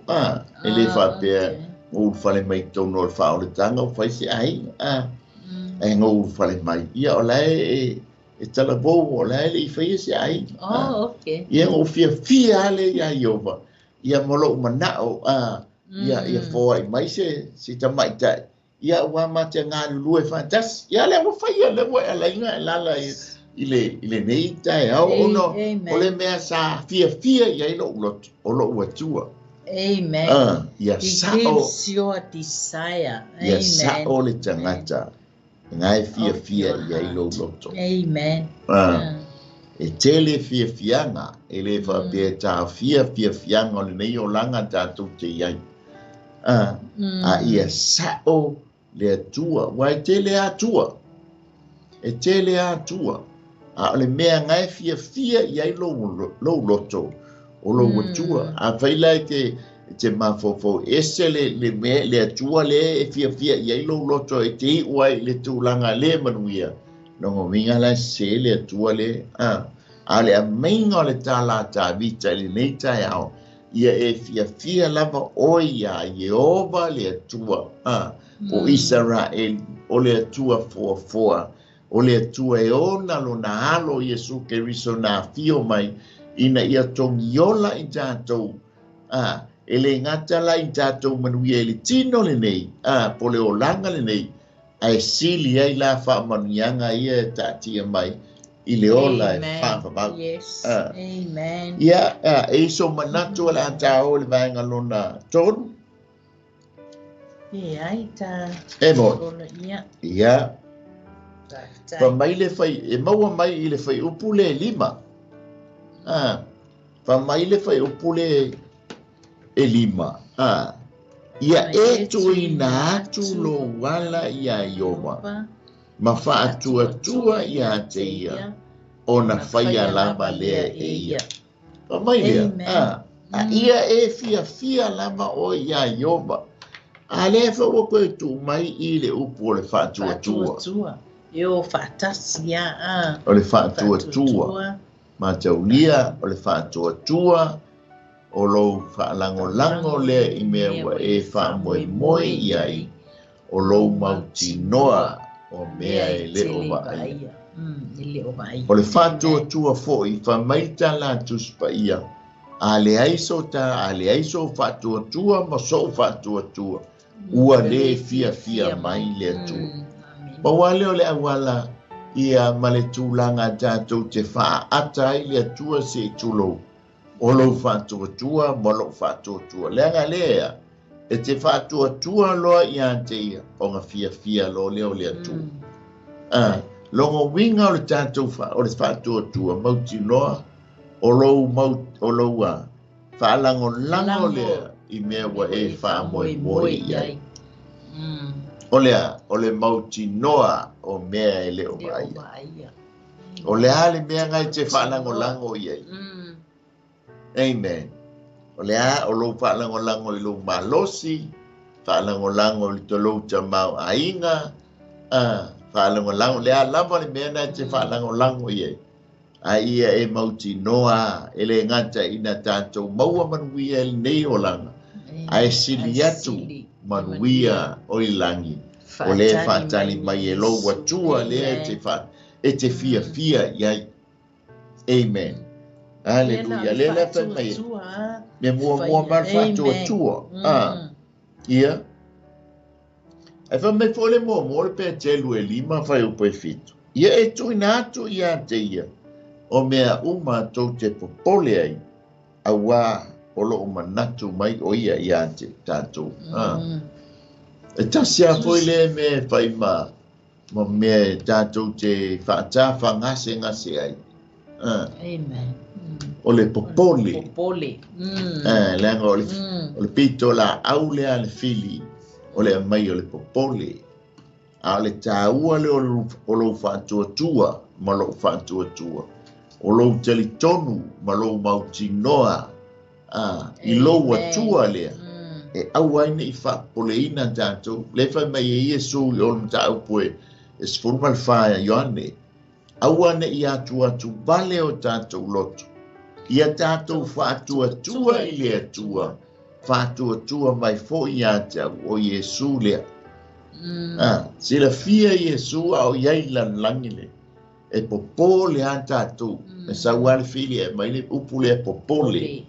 e le whapea ngou whale mai tonu o le whaoletanga o whai se aiga, e ngou whale mai. Ia o lae e talavou o lae le i whai se aiga. Oh, okay. Ia ngou fiafia ale ia Ieova. Ia mo lou manao, ia foai mai se tamaitai. Ia ua ma te ngā lulue whantasi. Ia le ua whai le ua e lainga e lala i le nei tae au ono o le mea sa fiafia i ai lou loto o lou Atua. Amen. Ia He sa'o gives your desire. Ia sa'o le tagata ngai fiafia i ai lou loto. Amen. E tele fiafiaga e le faapea taofia fiafiaga o lenei olaga tatou te i ai. A ia sa'o le Atua, ua e tele Atua. E tele Atua. A o le mea ngai fiafia i ai lou loto o lou Atua. A fai la e te mafaufau ese le mea le Atua le e fiafia i ai lou loto e te iu ai le tulaga le manuia. Longa uiga la se le Atua le. A le amaiga o le tālā Tavita i lenei taeao, ia e fiafia lava oe iā Ieova le Atua. O Isaraeli, o le Atua foafoa, o le Atua e ona lona alo Iesu Keriso na afio mai, ina ia togiola i tatou, e le gata la i tatou manuia i le tino lenei, po le olaga lenei, ae sili ai la faamanuiaga ia e taatia mai i le ola e faavavau. Yes. Amen. Ia, e iso manatu o le a tāo le vaega lona 3. E ai ta. E mo. Ia. Ia. Fa mai le fai, e maua mai i le fai upu le 5. Fa mai le fai upu le e 5. Ia e tuuina atu lou ala iā Ieova, ma faatuatua ia te ia, ona faia lava lea e ia. Fa mai lea, a ia e fiafia lava oe iā Ieova. A lea fa ua koe tuu mai i le upu o le faatuatua. E o faatasi ia. O le faatuatua. Mataulia o le faatuatua o lou faalagolago lea i mea ua e faamoemoe i ai, o lou mautinoa o mea e le o vaaia. O le faatuatua foi, fa mai tala Tusi Paia, a leai so ta, a leai so faatuatua ma sou faatuatua, ua le fiafia mai le Atua. Pau lea o le auala Ia ma le tulaga tatou te faaata ai le Atua se i tulou o lou faatuatua ma lou faatuatua. Leaga lea e te faatuatua loa ia te ia ona fiafia loa lea o le Atua. Logo uiga o le tatou o le faatuatua mautinoa o lou mau o lou faalagolago lea i mea ua e faamoemoe i ai. O lea, o le mautinoa o mea e le o vaaia. O le a le mea ngai te faalagolago i ai. Amen. O le a o lou faalagolago i lou malosi, faalagolago i lou tamau aiga, faalagolago, le a lava le mea ngai te faalagolago i ai. A ia e mautinoa e le gata ina tatou maua manuia i lenei olaga, ae sili atu manuia o i lagi. O le faatali mai e lou Atua lea e te fiafia i ai. Amen. Hallelujah. Le la fai mai. Me muamua ma le faatuatua. Ia. Ae fai mai foi le muamua le Petelu e 5 fuaiupu e 7. Ia e tuuina atu ia te ia o mea uma tou te popole ai, auā o loo manatu mai o ia ia te tatou. E tasi a foi le mea e fai ma mea e tatou te faatafagasegase ai. Amen. O le popole. Popole. Leaga o le pito la au lea le fili o le aumai o le popole. A o le taua lea o lou faatuatua ma lou faatuatua. O lou talitonu ma lou mautinoa i lou Atua lea. E aua ai nei faapopoleina tatou. Le fai mai e Iesu i o le mataupu e 14 Ioane. Aua nei atuatu vale o tatou loto. Ia tatou faatuatua i le Atua. Faatuatua mai foi ia te au o Iesu lea. Silafia Iesu a o iai lalolagi le. E popole a tatou. E sau a le fili e mai le upu lea popole.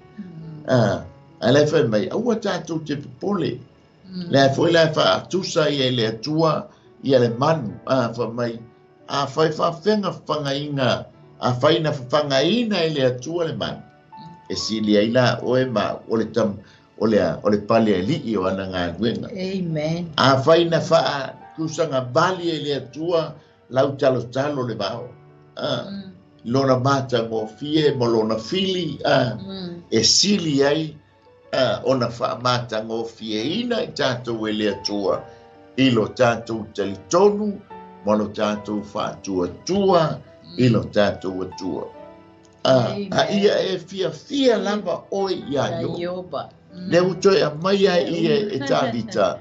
A le fai mai, aua tatou te popole. Le foi le faatusa ia i le Atua ia le manu. Fai mai, a fai faafega fafagaina, a fai na fafagaina i le Atua le manu. E sili ai la oe ma o le tam, o le pale alii o ana galuega. Amen. A fai na faatusaga vali i le Atua lau talotalo le vao. Lona matagofie ma lona fili e sili ai ona faamatagofieina i tatou e le Atua i lo tatou talitonu ma lo tatou faatuatua i lo tatou Atua. A ia e fiafia lava oe ia Ioba. Le ua toe aumai ai ia e Tavita.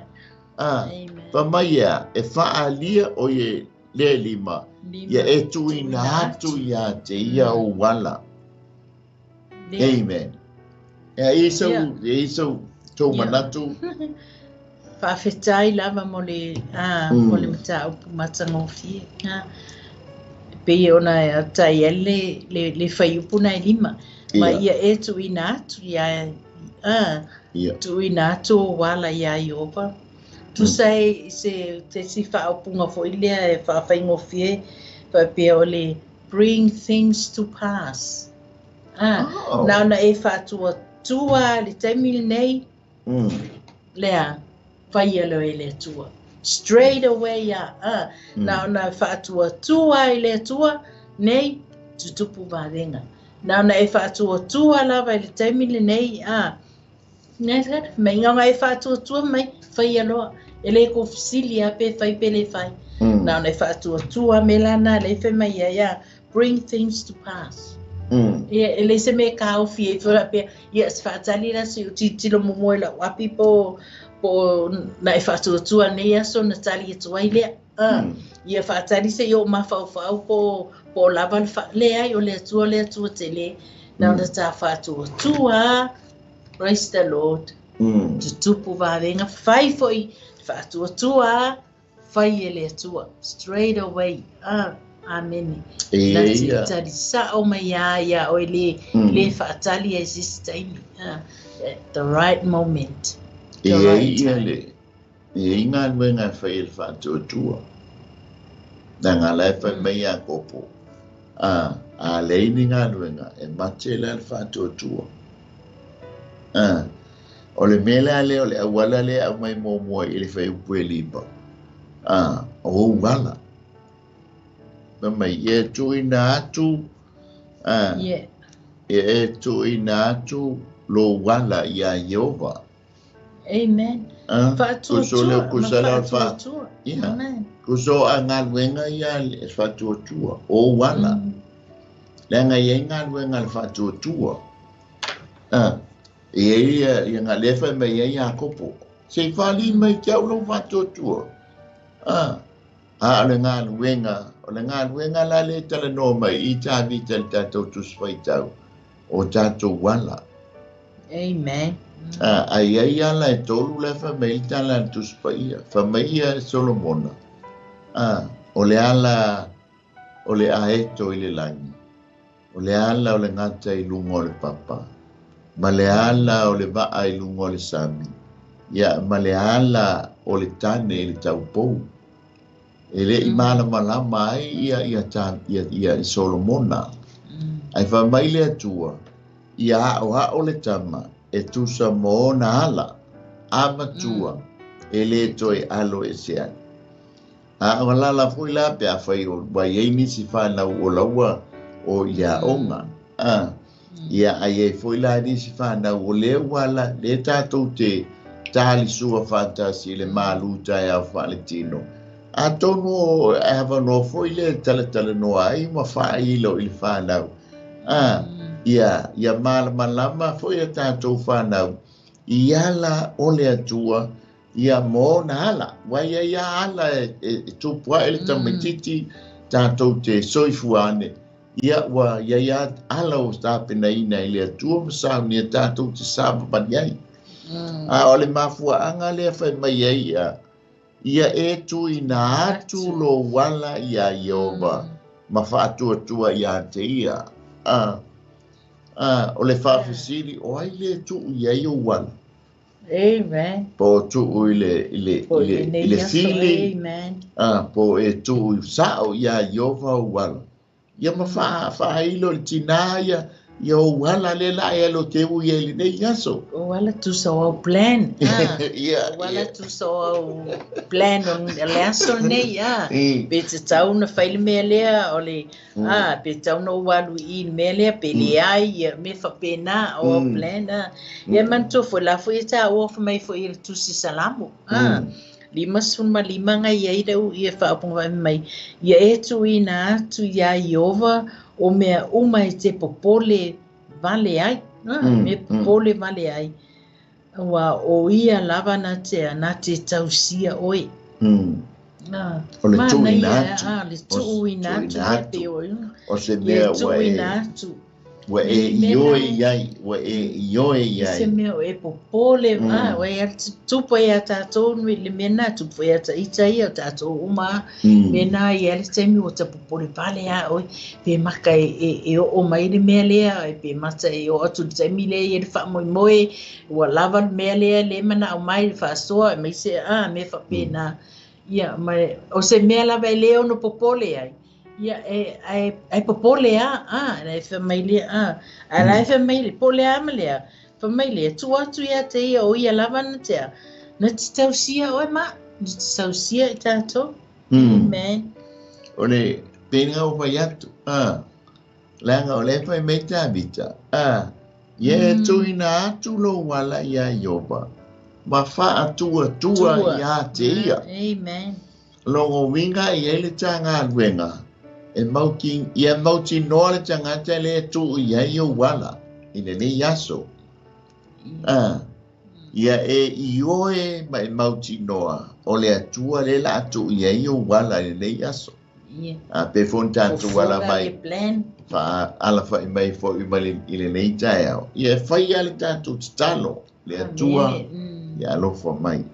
Fai mai ia e faaalia o ie le lima. Ia e tuuina atu ia te ia ou ala. Amen. E isau tou manatu. Faafetai lava mo le mo le mataupu matagofie. Pei ona tai ai le fuaiupu na e 5. Ma ia e tuuina atu ia tuuina atu o ala ia Ioba. Tusa e se te si faaupuga foi lea e faafaigofie faapea o le bring things to pass. Na ona e faatuatua le taimi lenei lea faia loa e le Atua. Straight away na ona faatuatua i le Atua nei tutupu vavega. Na ona e faatuatua lava i le taimi lenei mai ngā e faatuatua mai faia loa. E le ko fesili a pe fai pe le fai. Na ona e faatuatua me lana le fai mai ia bring things to pass. Ia e le se me kaofi e fora pe ia se faatali la se titilo momoe la wapi po na e faatuatua nei aso na tali atu ai lea. Ia faatali se i o mafaufau po lava le ai o le Atua tele. Na ona ta faatuatua. Praise the Lord. Tutupu vavega fai foi faatuatua fai e le Atua straight away. Amen. Na te tali sao mai ia oe le faatali ai se taimi. At the right moment. The right time. E i ngā nuenga whai e le faatuatua. Leaga la e fai mai Iakopo, a leai ni galuega, e mate la le faatuatua. O le mea la lea, o le auala lea aumai muamua i le fuaiupu e 5, o ou ala. Fai mai, ia e tuuina atu, ia e tuuina atu lou ala iā Ieova. Amen. Faatuatua ma faatuatua. Amen. Kuso a galuega ia le faatuatua, o ou ala. Leaga e i ai galuega a le faatuatua. E i ai ia lea fai mai ai Iakopo, se i fali mai te au lou faatuatua. A o le galuega, o le galuega la lea e talanoa mai i Tavita i le tatou Tusi Faitau, o tatou ala. Amen. Ai ai ala e tolu la fai mai le tala a le Tusi Paia. Fai mai ia Solomona, o le ala o le aeto i le lagi, o le ala o le gata i luga o le papa, ma le ala o le vaa i luga o le sami, ia ma le ala o le tane i le taupou. E le i malamalama ai ia Solomona. Ai fai mai le Atua, ia aoao le tama e tusa mo ona ala, a matua, e le toe alo e se ai. A o lala foi la pe a fai o wai ai nisi whanau o laua o ia onga. Ia ai ai foi la nisi whanau o le wala, le tātou te tālisua whātasi le mālu tae au whaletino. A tonu e hawa foi le talatala noa ai ma whailo i le whanau. Ia malamalama foi a tātou whanau. I ala o le Atua, ia mōna ala. Wai ia ia ala e tupua e le tamaititi tātou te soifuane. Ia ua ia ia ala o tāpenaina i le Atua ma saunia tātou te sāpapani ai. A o le mafuaanga lea fai mai ai ia, ia e tuuina atu lou ala iā Ieova ma faatuatua iā te ia. O le faafesili, o ai le tuu i ai ou ala? Amen. Po tuu i le fili, po e tuu i sao iā Ieova ou ala. Ia ma faailo le tinā ia, ia ou ala le la e alo te ui e le nei aso. O ala tusa o au plan. O ala tusa o au plan o le aso nei. Pe te tau na whai le mea lea, o le, pe tau na o alu i le mea lea, pe le ai, ia me whapena o au plan. Ia manatua foi la foi e tā oa mai foi i le tusi salamo. 55 ngai ai rau ia whaaponga mai. Ia e tuuina atu iā Ieova o mea uma e te popole vale ai. Me popole vale ai. Ua o ia lava na te tausia oe. O le tuuina atu. Le tuuina atu. O se mea ua e ua e ioe iai, ua e ioe iai. Se mea o e popole, ua e tupu e a tātou nui le mena, tupu e a ita ia o tātou uma, mena i ale taimi o ta popole vale a oi, pe maka e o mai le mea lea, e pe mata e o atu le taimi lea i le whaamoemoe, ua lava le mea lea le mana au mai le whaasoa, e mai se a me whapena. Ia, mai, o se mea lava e leo no popole ai. Ia e popole a, e fai mai le a, a la e fai mai le pole a ma lea, fai mai le tu atu ia te ia o ia lava na te a, na te tausia oe ma, na te tausia i tātou. Amen. O le pēnga o whai atu, leaga o le fai mai Tavita, ia e tuuina atu lou ala iā Ieova, ma faatuatua iā te ia. Amen. Logo winga i ai le tāgaluega, e mauti, ia mauti noa le tangata le tuu i ai ou ala, i lenei aso. Ia e ioe ma e mauti noa, o le Atua le la tuu i ai ou ala i lenei aso. Pe fo tātou ala mai, ala whai mai fo i mai i lenei taeao. Ia e whai a le tātou tatalo, le Atua, ia alofa mai.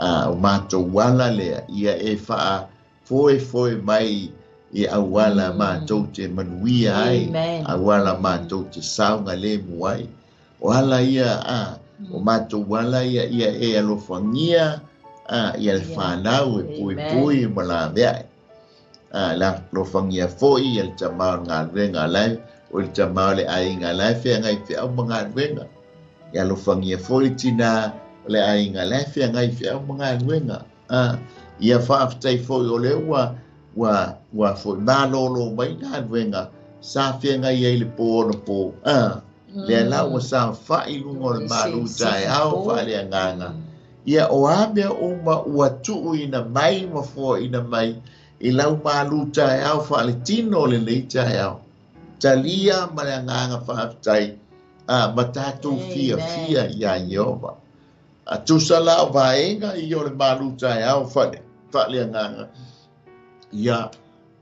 O mātou ala lea, ia e whaa foe foe mai i auala mātou te manuia ai, auala mātou te saunga le muai. O ala ia, o mātou ala ia, ia e alofangia, ia le whanau e pui pui ma la mea. La alofagia foi ia le tamā o le galuega la e o le tamā o le aiga la e feagai feau ma galuega. Ia alofagia foi le tinā o le aiga la e feagai feau ma galuega. Ia faafetai foi o lea ua foi malōlō mai galuega sa feagai ai le pō ona pō. Lea la ua saofa'i luga o le malū taeao faaleagaga. Ia o a mea uma ua tuuina mai ma foaina mai i lau malū taeao faaletino o lenei taeao. Talia ma le agaga faafetai ma tatou fiafia iā Ieova. A tusa la o vaega ia o le malū taeao faaleagaga. Ia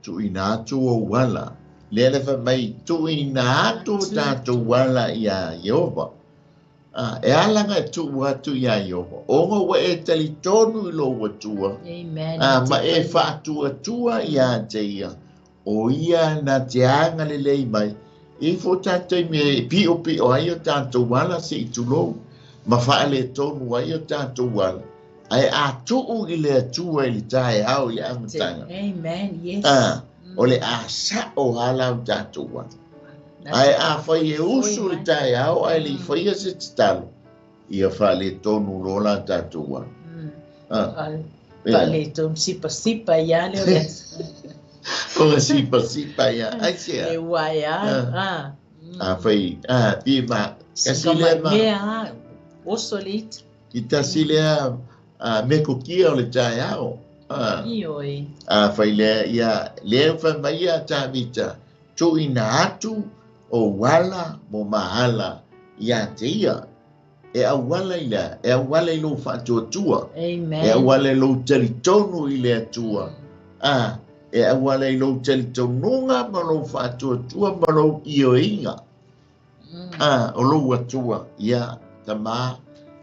tuuina atu ou ala. Lea le fai mai tuuina atu tatou ala iā Ieova. E ala ona e tuu atu iā Ieova. Ona ua e talitonu i lou Atua. Ma e faatuatua iā te ia. O ia na te agalelei mai. E foi tatou taimi e piʻopiʻo ai o tatou ala seʻi tulou. Ma faaletonu ai o tatou ala. Ae a tuu i le Atua i le taeao i le amataga. Amen. Yes. O le a saʻo ala o tatou ala. Ae a fai e usu le taeao ae le i faia se tatalo, ia faaletonu loa la tatou ala. Faaletonu sipasipa ia le o le O sipasipa ia. Ai sea. E ua e a. A fai, pi ma, kasi lea ma. Mea, oso le ita. I tasi lea metokia o le taeao. Ioe. A fai lea, ia, lea fai mai ia Tavita, tuuina atu o ala mo maala iā te ia. E auala i lea, e auala i lou faatuatua. Amen. E auala i lou talitonu i le Atua. E auala i lou talitonuga ma lou faatuatua ma lou ioeiga. O lou Atua, ia, tamā,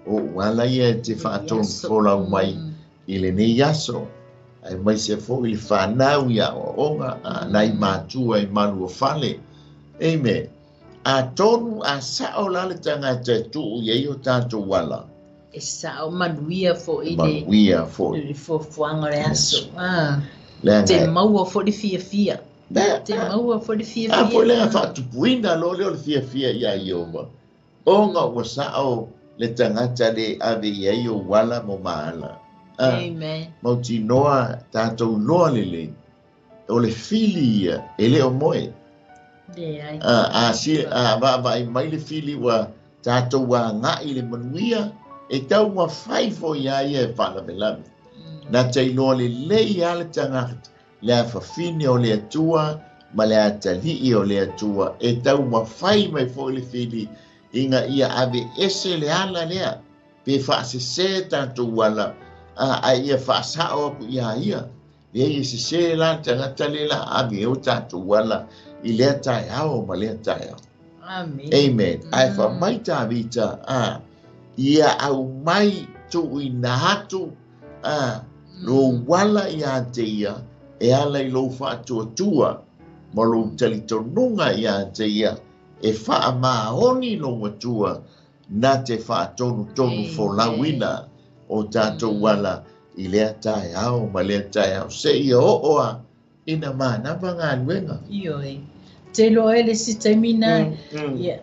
o uala ia e te faatonu folau mai i lenei aso. Aemaise foi le fanau ia aoaoga, nai matua i maluafale. Amen. Atonu a saʻo la le tagata e tuu i ai o tatou ala. E saʻo manuia foi le Manuia foi. Le fuafuaga o le aso. Leaga Te maua foi le fiafia. Te maua foi le fiafia. A foi lea faatupuina loa lea o le fiafia iā Ieova. Ona ua saʻo le tagata le ave i ai ou ala mo maala. Amen. Mautinoa tatou iloa lelei. O le fili ia e le o moe. Leai. A vaavaai mai le fili ua tatou agaʻi le manuia, e taumafai foi iā ia e faalavelave. Na te iloa lelei lava le tagata, le afafine o le Atua ma le atalii o le Atua, e taumafai mai foi le fili ina ia aveese le ala lea, pe faasesē tatou ala, ae ia faasaʻo aku iā ia. Lea ia sesē la le tagata le la ave o tatou ala i lea taeao ma lea taeao. Amen. Amen. Ae fai mai Tavita, ia aumai tuuina atu lou ala iā te ia, e ala i lou faatuatua ma lou talitonuga iā te ia, e faamaoni lou Atua na te faatonutonu folauina o tatou ala i lea taeao ma lea taeao. Seia oo a ina manava galuega. Ioe. Te iloa ai le isi taimi na, ia,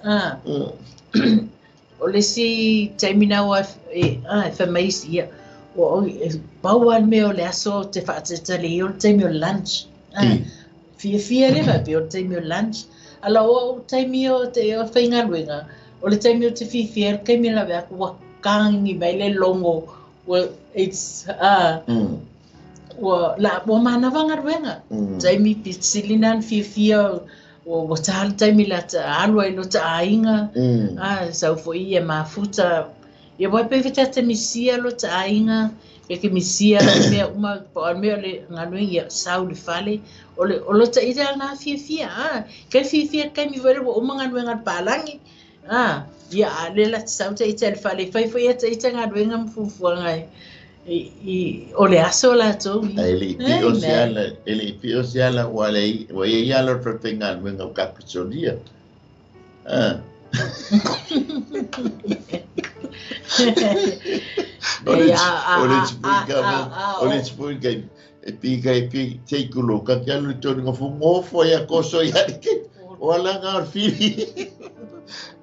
o le isi taimi na ua e, e fai mai isi, ia, ua e, pau lava le mea o le aso te faatatali o le taimi o le lunch. Fiafia le faapea o le taimi o le lunch. Ala o au taimi o te o faigaluega, o le taimi o te fiafia, le taimi lave aku ua kagi mai le logo, ua it's ua la ua manava galuega. Taimi pitisili na na fiafia ua tā le taimi la ta alu ai lo ta aiga. Sau foi ia mafuta. Ia wai pe ta te misia lo ta aiga. Pe ke misia lo mea uma po o mea le galuega ia sau le fale. O le o lo ta ida na fiafia. Ke fiafia taimi foi ua uma galuega le palangi. Ia a le la sau ta ita le fale. Fai foi ia ta ita galuega ma fuafuaga i o le aso latou. E le i pio se ala, e le i pio se ala ua le ua ia ia lo faigaluega o kapisonia. O le o le ka e pika e pi teikulo ka ke alu tonu ngā fungofo ia koso ia ke o ala ngā whiri.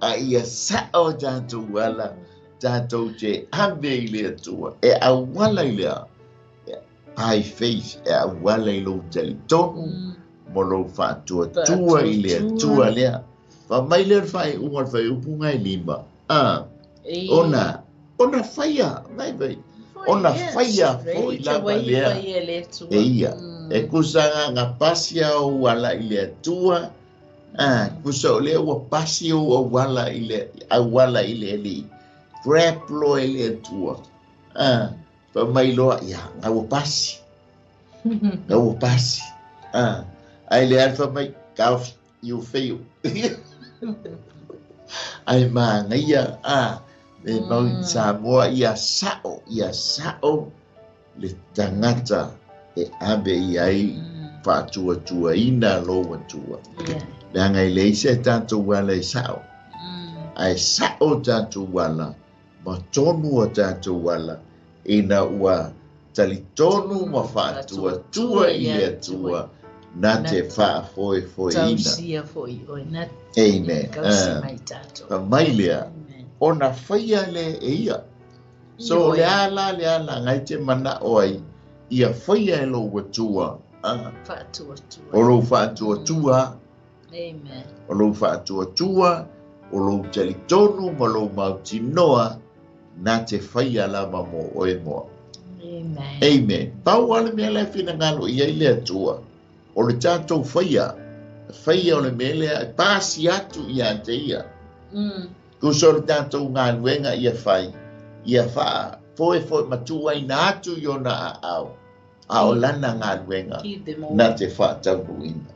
A ia sao tātou ala tātou te ave i le atua e awala i lea by faith e awala i lou talitonu mo lou whaatuatua i le atua lea. Fa mai lea whai unga whai upunga i lima. Ona ona whaia, mai vai. Ona whaia foi lava lea. E ia. E kusa ngā pasia o wala i le atua. Kusa o lea ua pasi o wala i le awala i le eli. Grab lo i le atua. Pa mai loa, ia, ngā ua pasi. Ngā ua pasi. Ai le alfa mai, kau you fail. Ai māngaia, me mau Samoa ia sao le tangata e ave i ai whaatuatua ina lo atua. Leanga i leise tātou wala e sao. Ai sao tātou wala, ma tonu o tātou wala, ina ua talitonu ma whaatuatua i le atua, nā te whaafoefoe ina. Tausia foi oi, nā Amen. Kausi mai tātou. Ka mai lea, ona whaia le e ia. So le ala, ngai te mana o ai, ia whaia e lo watua. Whaatuatua. O lo whaatuatua. Amen. O lo whaatuatua, o lo talitonu, ma lo mautinoa, nā te whaia lava mo oe moa. Amen. Amen. Pau ale mea le whina ngalo ia i le atua. O le tātou whaia, whaia o le mea lea, e pāsi atu ia te ia. Kuso le tātou ngā luenga ia whai, ia wha, foe foe matua i nā atu i ona a au. A o lana ngā luenga, nā te whaatauruina.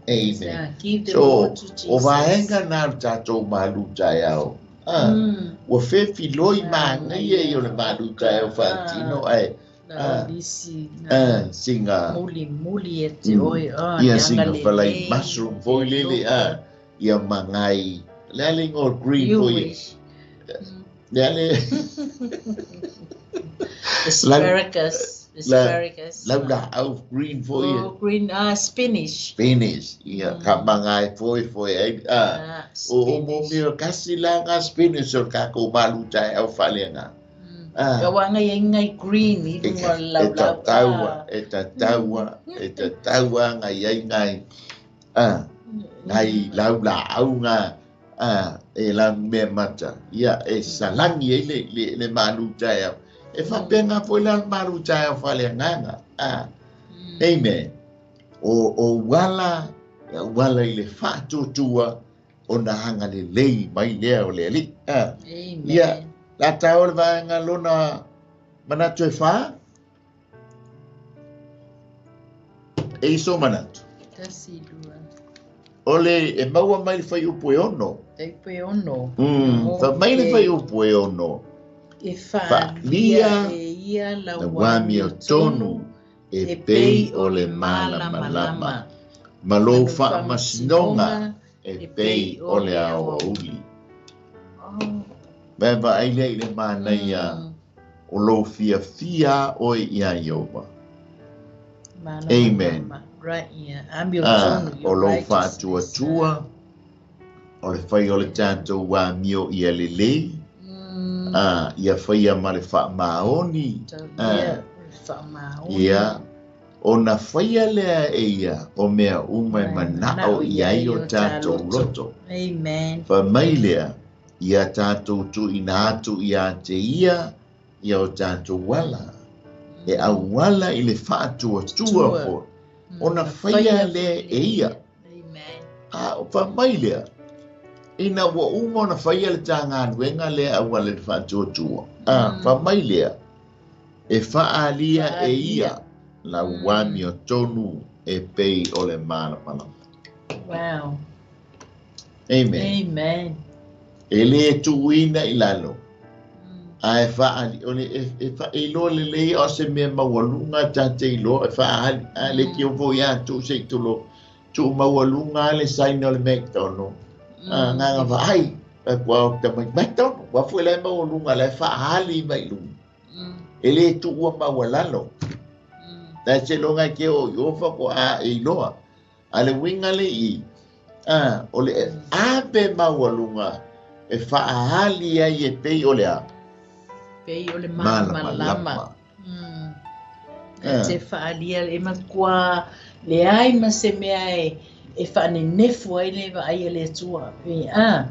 Amen. So, o vaenga nā le tātou malu tai au. Ua whewhi loi māngaia i o le malu tai au whaatino ai. Singa muli e te oi ia singa falai mushroom foi lele ia mangai le ale ngo green foi le ale asparagus laula au green foi green spinach ia ka mangai foi foi ai o mo mi kasi la nga spinach o ka ko malu tai au falenga. Ka wanga ia ngai green i runga lau lau. E tataua ngai ai ngai ngai lau la au ngā e lau mea mata. Ia e salangi e le malu tai au. E whapenga foi la malu tai au whale nganga. Amen. O wala, wala i le whaatuatua o na hanga le lei mai lea o le ali. Amen. Ia, la tau le vaenga lona manatu e wha? E iso manatu. Tasi lua. Ole, e maua mai le whai upu e ono. Te upu e ono. Fa mai le whai upu e ono. E whaalia e ia la wami o tonu e pei o le malamalama. Ma lou whaamasinoga e pei o le aoauli. Vai vai le le manaia o lo fia fia o ia Iova. Amen. Right, yeah. Amio o lo whaatuatua o le whai o le tātou wā mio ia lelei. Ia whaia ma le whaamaoni. Ia o na whaia lea e ia o mea uma e manao ia i o tātou loto. Amen. Wha mai lea ia tātou tu ina atu ia te ia, ia o tātou wala. E awala i le whaatuatua po. Ona whaia lea e ia. Amen. O wha mai lea. Ina ua uma ona whaia le tāngānuenga lea awala le whaatuatua. Wha mai lea. E whaalia e ia la wami o tonu e pei o le malamalama. Wow. Amen. Amen. E le tuuina i lalo. Ae whaali, o le e whaeloa le lei o se mea maualunga tate iloa e whaali, a le ki o voi atu se i tulo, tuu maualunga le saina o le McDonald. Nganga whaai, Ua ta mai mai tonu, ua foi le maualuga le fa'aali mai luga. E lē tu'ua maualalo. Tae seloga e ke o i ofa ko a e iloa. A le uiga le i, a, o le ave maualuga e fa'aali ai e pei o le a. Pei o le malamalama. E te fa'aalia e matuā leai ma se mea e fa'anenefu ai le vaai a le Atua. A,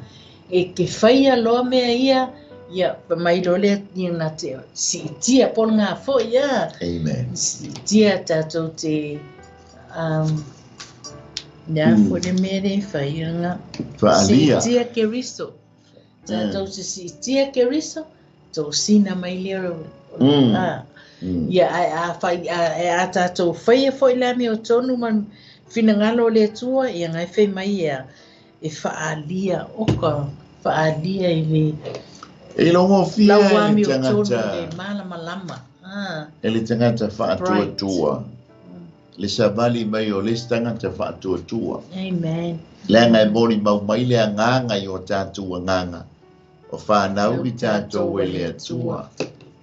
e ke faia loa mea ia, ia mai loa le ia na te si'itia po o le gafo'i a. Amen. Si'itia tatou te le a fo'i le mea le faia ga. Fa'alia. Si'itia Keriso. Tatou te si'itia Keriso, tosina mai lea o a. Ia ae a fai e a tatou faia fo'i le amiotonu ma finagalo o le Atua, ia gai fai mai ia e fa'aalia oka fa'aalia i le E logofia lau e le amiotonu tagata le malamalama. Ah, e le tagata bright. fa'atuatua le savali mai o le isi tagata fa'atuatua. Amen. Leaga e molimau mai le agaga i o tatou agaga o fanau i tatou e le Atua.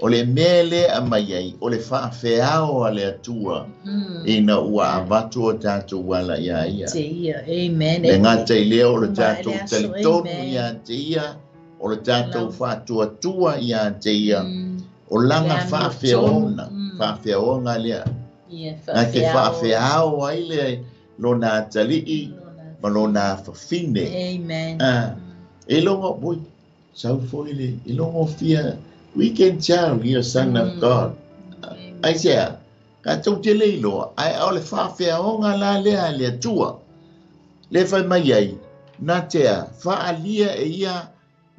O le mea lea aumai ai, o le fa'afeao a le Atua ina ua avatu o tatou ala iā ia. Te ia. Amen. Le gata i lea o le Uma tatou le aso. talitonu Amen. iā te ia, o le tatou fa'atuatua iā te ia, o Le laga amiotonu. fa'afeaoga, fa'afeaoga lea. Ia Na te fa'afeao. fa'afeao ai le lona atali'i ma lona afafine. Amen. Ah, e logo, ui, sau foi le, e logo fia, we can tell you're a son of God. Amen. Ai sea, ka tau te le iloa, ai au le fa'afeaoga la lea le Atua. Le fai mai ai, na tea, fa'alia e ia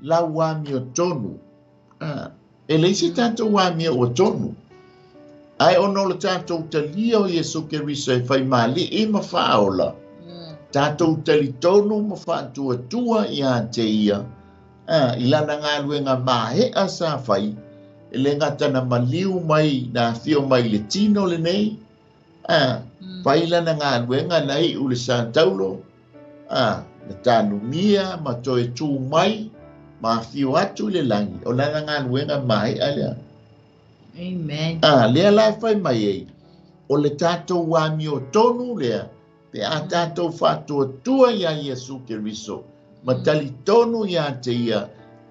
lau amiotonu. Ah, e leai se tatou amio ua tonu. Ai ona o le tatou talia o Iesu Keriso e fai mali'i ma fa'aola. Tatou talitonu ma fa'atuatua iā te ia. Ah, i lana galuega mahe'a sa fai, e le gata na maliu mai, na afio mai le tino lenei. Ah, fai lana galuega na i'u le sataulo. Ah, na tanumia ma toe tū mai, ma afio atu i le lagi, o lana galuega mahe'a lea. Amen. Ah, lea la e fai mai ai, o le tatou amiotonu lea, pe a tatou fa'atuatua iā Iesu Keriso, ma talitonu iā te ia,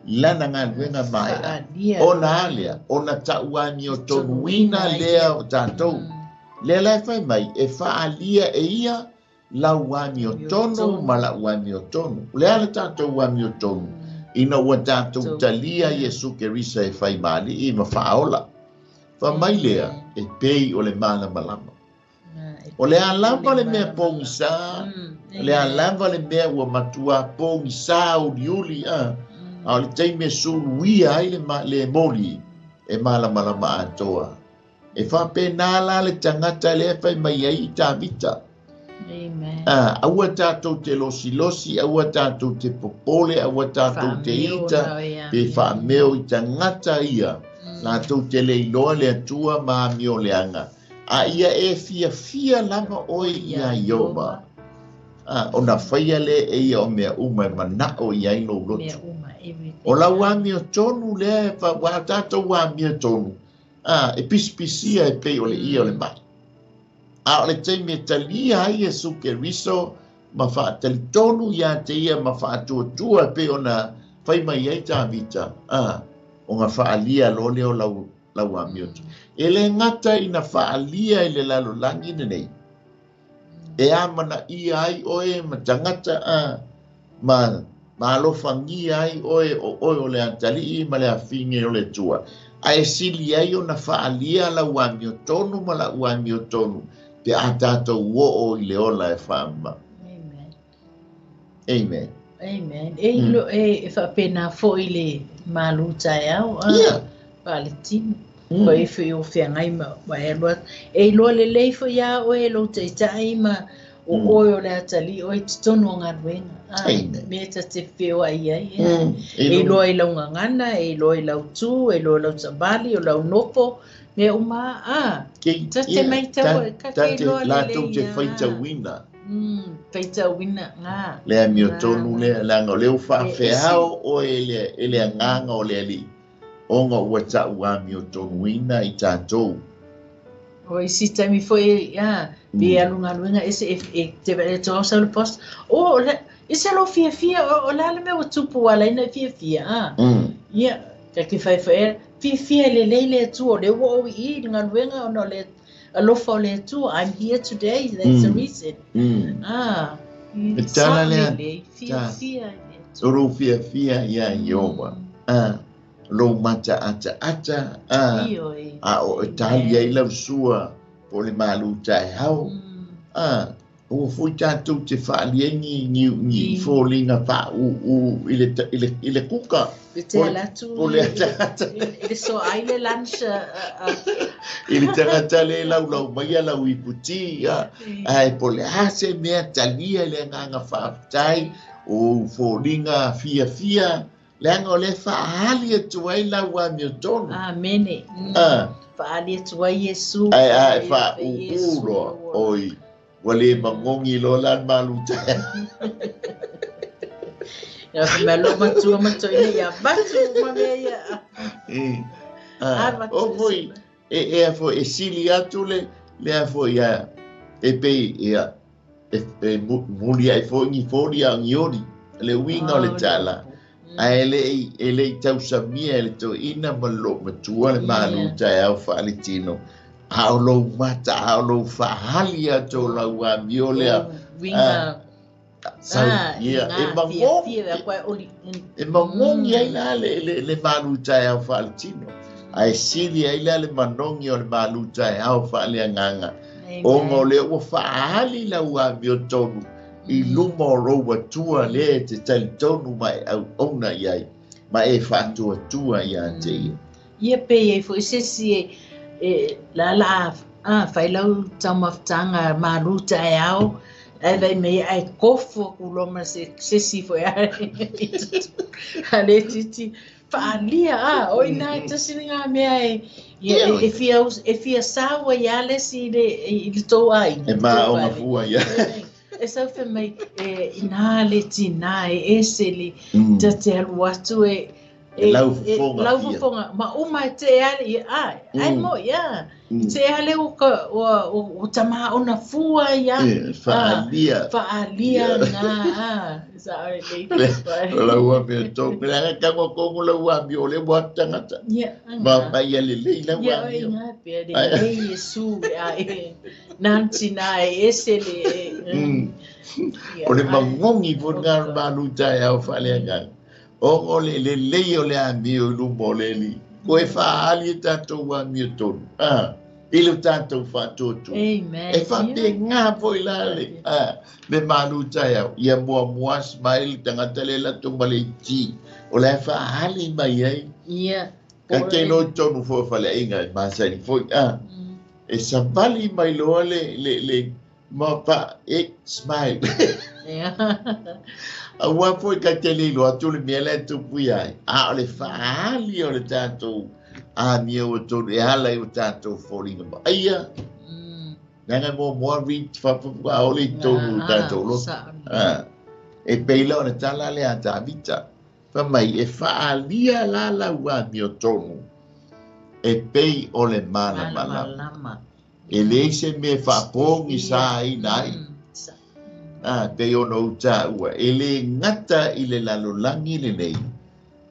lana galuega maea. Fa'aalia. Ona a lea, ona ta'u amiotonuina lea o tatou. Lea la e fai mai, e fa'alia e ia lau amiotonu ma la'u amiotonu. O le a le tatou amiotonu, ina ua tatou talia Iesu Keriso e fai mali'i ma fa'aola. Fa mai lea, e pei o le malamalama. O le a lava le mea pogisā, o le a lava le mea ua matuā pogisā uliuli, a, a o le taimi e suluia ai le, le moli, e malamalama atoa. E fa'apena la le tagata lea fai mai ai i Tavita. Amen. Ah, aua tatou te losilosi, aua tatou te popole, aua tatou te ita, pe fa'ameo i tagata ia. Latou te le iloa le Atua ma amio leaga. A ia e fiafia lava oe iā Ieova. Ah, ona faia le e ia o mea uma e mana'o i ai lou Mea loto. uma, everything. O lau amiotonu lea e fa, ua tatou amiotonu. Ah, e pisipisia e pei o le ia o le mai. A o le taimi e talia ai Iesu Keriso ma fa'atalitonu iā te ia ma fa'atuatua e pei ona fai mai ai Tavita. Ah, ona fa'alia loa lea o lau, lau amiotu. E le gata ina fa'alia i le lalolagi lenei. E amanaia ai oe ma tagata a, ma, ma alofagia ai oe o oe o le atali'i ma le afine o le Atua. Ae sili ai ona fa'alia lau amiotonu ma la'u amiotonu, pe a tatou o'o i le ola e fa'amama. Amen. Amen. Amen. E ilo e fa'apena fo'i le malu taeao a Ia. fa'aletino. Ko e foi o feagai ma ma e aloa. E iloa lelei fo'i iā oe e lou ta'ita'i ma o oe o le atalii oe i totonu o galuega. Ah, Amen. mea ta te feoa'i ai. Ia. E E iloa i lau gagana, e iloa i lau tū, e iloa i lau savali, o lau nofo, mea uma a. Ke, Ta te matau, ka ta te te iloa latou lelei te ia. faitauina. Faitauina ngā. Le amiotonu lea, leaga o lea ua faafeao oe i le agaga o le Alii, ona ua ta'u amiotonuina i tatou. O isi taimi foi, ia, pe alu galuega ese e te vaai atu au sau le post. O, le, ese lou fiafia, o le a le mea ua tupu ua ala ai ona e fiafia, a? Ia, ta te faefaea, fiafia e lelei le Atua, o lea ua ou i i i le galuega ona o le alofa o le Atua. I'm here today, that's the reason. Ah, E tala lea, lelei, fiafia i le Atua. O lou fiafia iā Ieova. A, lou mataataata, a, Ioe. a o e tali ai lau sua po o le malu taeao. A, aua foi tatou te faaalia ai ni, ni, ni foliga faaūū i le, i le, i le kuka. E te ala atu Po o le tagata i le soaai le lunch i le tagata le laulau maia lau iputi, a, ae po o le a se mea talia i le agaga faafetai o ou foliga fiafia, leaga o lea e faaali atu ai lau amiotonu. Amene. A, Faaali atu ai Iesu. ae a e Faaali faaūū Iesu loa, lou ola. oi, ua le magogi loa la le malu taeao. Ia fai mai lou matua ma toeaina ia avatu uma mea ia. A, Avatu o foi, e a foi, e sili atu le, le a foi, a, e pei, ia, e muli ai foi ni foli a ni oli, le uiga o le tala. Ae e le i tausamia e le toeaina ma le loomatua le malu taeao faaletino. A o lou mata, a o lou faahali atu o lau amio lea. Uiga. Sau, ia, e magogi, Fiafia koe oli. e magogi ai la le malu taeao faaletino. Ae sili ai la le manogi o le malu taeao faaleagaga. Ona o lea ua faahali lau amiotonu i luma o lou Atua lea e te talitonu ma e auauna i ai, ma e faatuatua ia te ia. Ia pe i ai foi se isi e la la a fai lau taumafataga malu taeao, ae vai mai ai kofo aku loa ma se isi foi a a le titi faalia a o ina e tasi ni ngā mea e ia, e fia saua ia le si i le tou aiga. E maonga fua ia. E sau fai mai e ina le tina e ese le ta te alu atu e E lau fofoga lau fia. fofoga ma uma e te ale ia ai ai mo ia te ale o ka o tama ona fua ia E, faalia. faalia ngā a sa le O lau amiotonu. Le aga tango kongo lau amio le ua tangata. ia Ma mai ia lelei lau ia oi amio. ngā pea le lei Iesu a e nantina e ese le ia, O le ai. magogi foi ngā malu taeao faaleagaga. Ona o le lelei o le amio i luma o le Alii. Koe faahali e tatou amiotonu. A, i le tatou faatuatua. Amen. E faapegā foi la le, a, le malu taeao. Ia muamua smile tagata le latou ma le iti. O le faahali mai ai. Ia. Ka te iloa i tonu foi o faleaiga e masani foi. A, e savali mai loa le ma pa e smile. Ia. Aua foi ka te le iloa atu le mea lea e tupu ia ai. A o le faahali o le tatou amio o tonu e ala i o tatou foliga vaaia. Leaga e muamua read faapafua aole i tonu o tatou loto. A, e pei la o le tala lea a Tavita. Fai mai e faalia la lau amiotonu e pei o le malamalama. Malamalama. E leai se mea faapogisa ai. A, pei ona ou taua, e le gata i le lalolagi lenei,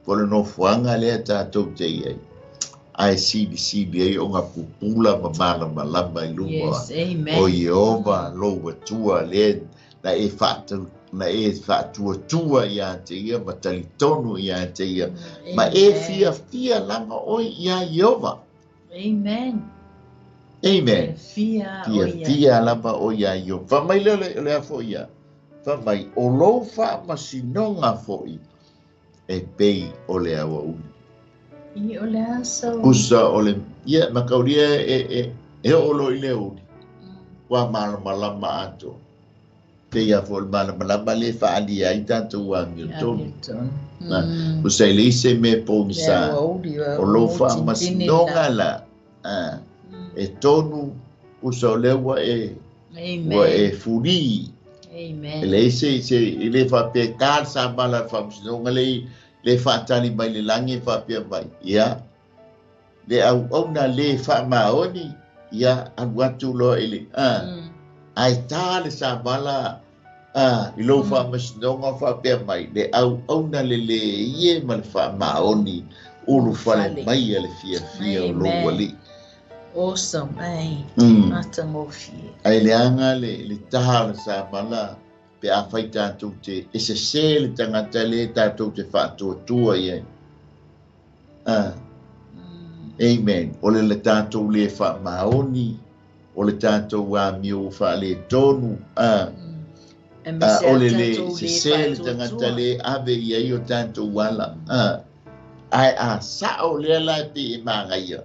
po o le nofoaga lea tatou te i ai. Ae silisili ai ona pupula ma malamalama i luma Yes, amen. o Ieova lou Atua lea na e faatu, na e faatuatua ia te ia ma talitonu ia te ia. Ma e Amen. fiafia lava oe ia Ieova. Amen. Amen. Fiafia o ia. Fiafia lava oe ia Ieova. Fai mai lea o le a foi ia. Fai mai, o lou faamasinoga foi e pei o le auauli. I o le aso. Kusa o le, ia, makaulia e oo loa i le aoauli. Ua malamalama atoa. Te ia foi le malamalama le faalia ai tatou amiotonu. Na, Kusa e leai se mea pogisa. O lou faamasinoga la. A, e tonu, kusa o lea ua e, Amen. ua e fuli. Amen. E leai se e le faapea e ta le samala a le faamasinoga le le faatali mai le lagi e faapea mai, ia, le auauna le faamaoni, ia, alu atu loa i le, ae ta le samala i lou faamasinoga faapea mai, le auauna le lē ie ma le faamaoni, ulufale mai a le fiafia o lou alii. Awesome, ai. Matagofie. Ae leaga le taha o le samala pe afai tatou te e sesē le tagata lē tatou te faatuatua i ai. Amen. O le tatou lē faamaoni, o le tatou amio ua faaletonu, o le lē sesē le tagata lē ave i ai o tatou ala. Ae a sa'o lea la e pei e magaia,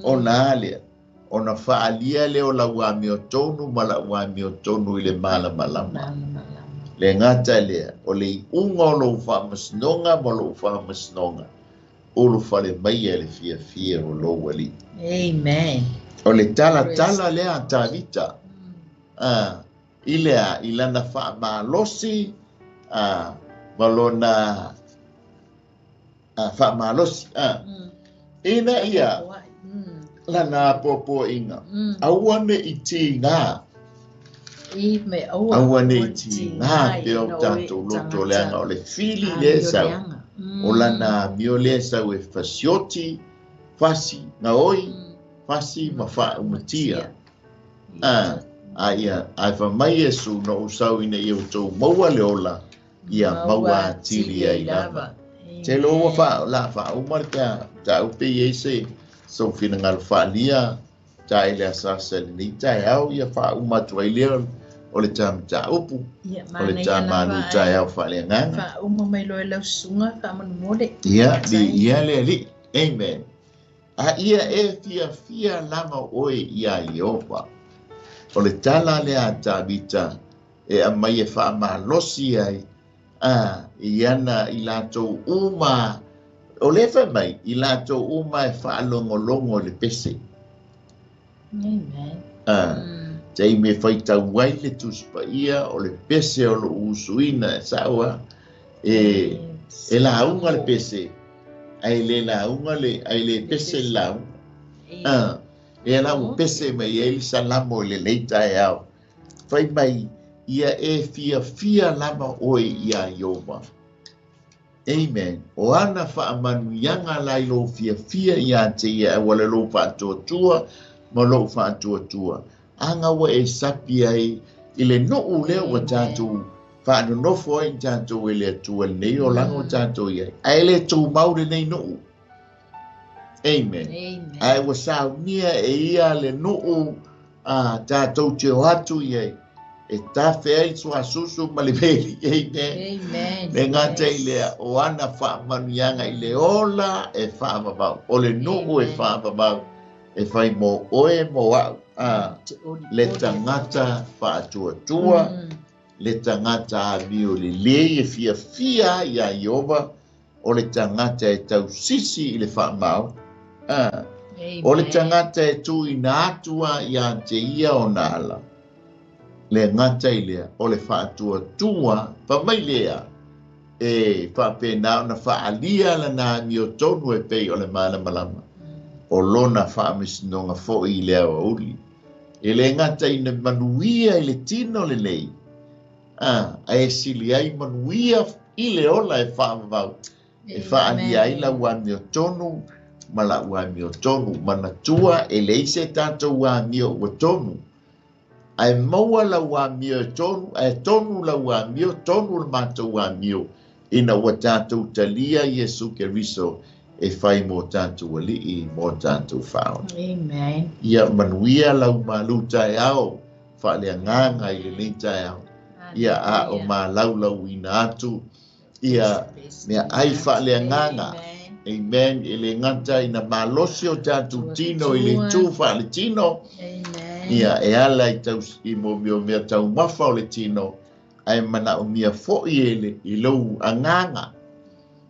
ona a lea, ona faalia lea o lau amiotonu ma la'u amiotonu i le malamalama. Le gata lea, o le iuga o lou faamasinoga ma lou faamasinoga, ulufale mai e le fiafia o lou alii. Amen. O le talatala lea a Tavita, i lea, i lana faamalosi, ma lona faamalosi, ina ia lana apoapoaiga, aua ne'i tigā, aua ne'i tigā pea o tatou loto leaga o le fili lea e sau, o lana amio lea e sau e fasioti, fasi gaoi, fasi ma faaumatia. A ia, ae fai mai Iesu na ou sau ina ia outou maua le ola, ia maua atili ai lava. Te loa ua fa la faauma le pea taupe i ai se sou finagalo faaalia ta i le asasa i lenei taeao, ia faauma atu ai lea o le ta mataupu, Ia, o le manaia ta lava malu ai. taeao faaleagaga. Faauma mai loa e lau susuga faamolemole. Ia, viia le Alii. Amen. A ia e fiafia lava oe iā Ieova. O le tala lea a Tavita e aumai e faamalosi ai i ana i latou uma, o lea fai mai, i latou uma e faalogologo i le pese. Amen. Taimi e faitau ai le Tusi Paia o le pese o lou usuina e sa'o a, e lauga le pese, ae le lauga le, ae le pese le lauga. Lea la ua pese mai ai le Salamo i lenei taeao. Fai mai, ia e fiafia lava oe iā Ieova. Amen. O ana faamanuiaga la i lou fiafia iā te ia e auala i lou faatuatua ma lou faatuatua. Aga ua e sapi ai i le nuu lea ua tatou faanonofo ai tatou e le Atua i lenei olaga o tatou i ai. Ae le tumau lenei nuu. Amen. Amen. Ae ua saunia e ia le nuu tatou te o atu i ai, e tafe ai suasusu ma le veli. Amen. Amen. Le gata i lea, o ana faamanuiaga i le ola e faavavau. O le nuu e Amen. faavavau, e fai mo oe mo a'u. Te oli Le oli. tagata faatuatua, le tagata amio lelei e fiafia iā Ieova, o le tagata e tausisi i le faamao. O le Amen. tagata e tuuina atu a iā te ia ona ala. Le gata i lea, o le faatuatua, fai mai lea, e faapena ona faaalia lana amiotonu e pei o le malamalama. O lona faamasinoga fo'i i le aoauli. E le gata ina manuia i le tino lenei, ae sili ai manuia i le ola e faavavau. E faaalia ai Amen. lau amiotonu ma la'u amiotonu. Manatua e leai se tatou amio ua tonu. Ae maua lau amio e tonu, ae tonu lau amio, tonu le matou amio, ina ua tatou talia Iesu Keriso e fai mo tatou alii, mo tatou faaola. Amen. Ia manuia lau malu taeao, faaleagaga i lenei taeao. Ia a o Hallelujah. malaulauina atu, ia mea ai faaleagaga. Amen. Amen. E le gata ina malosi o tatou tino i le itu faaletino. Amen. Ia e ala i tau i mo mea mea taumafa o le tino, ae manaomia fo'i e le i lou agaga.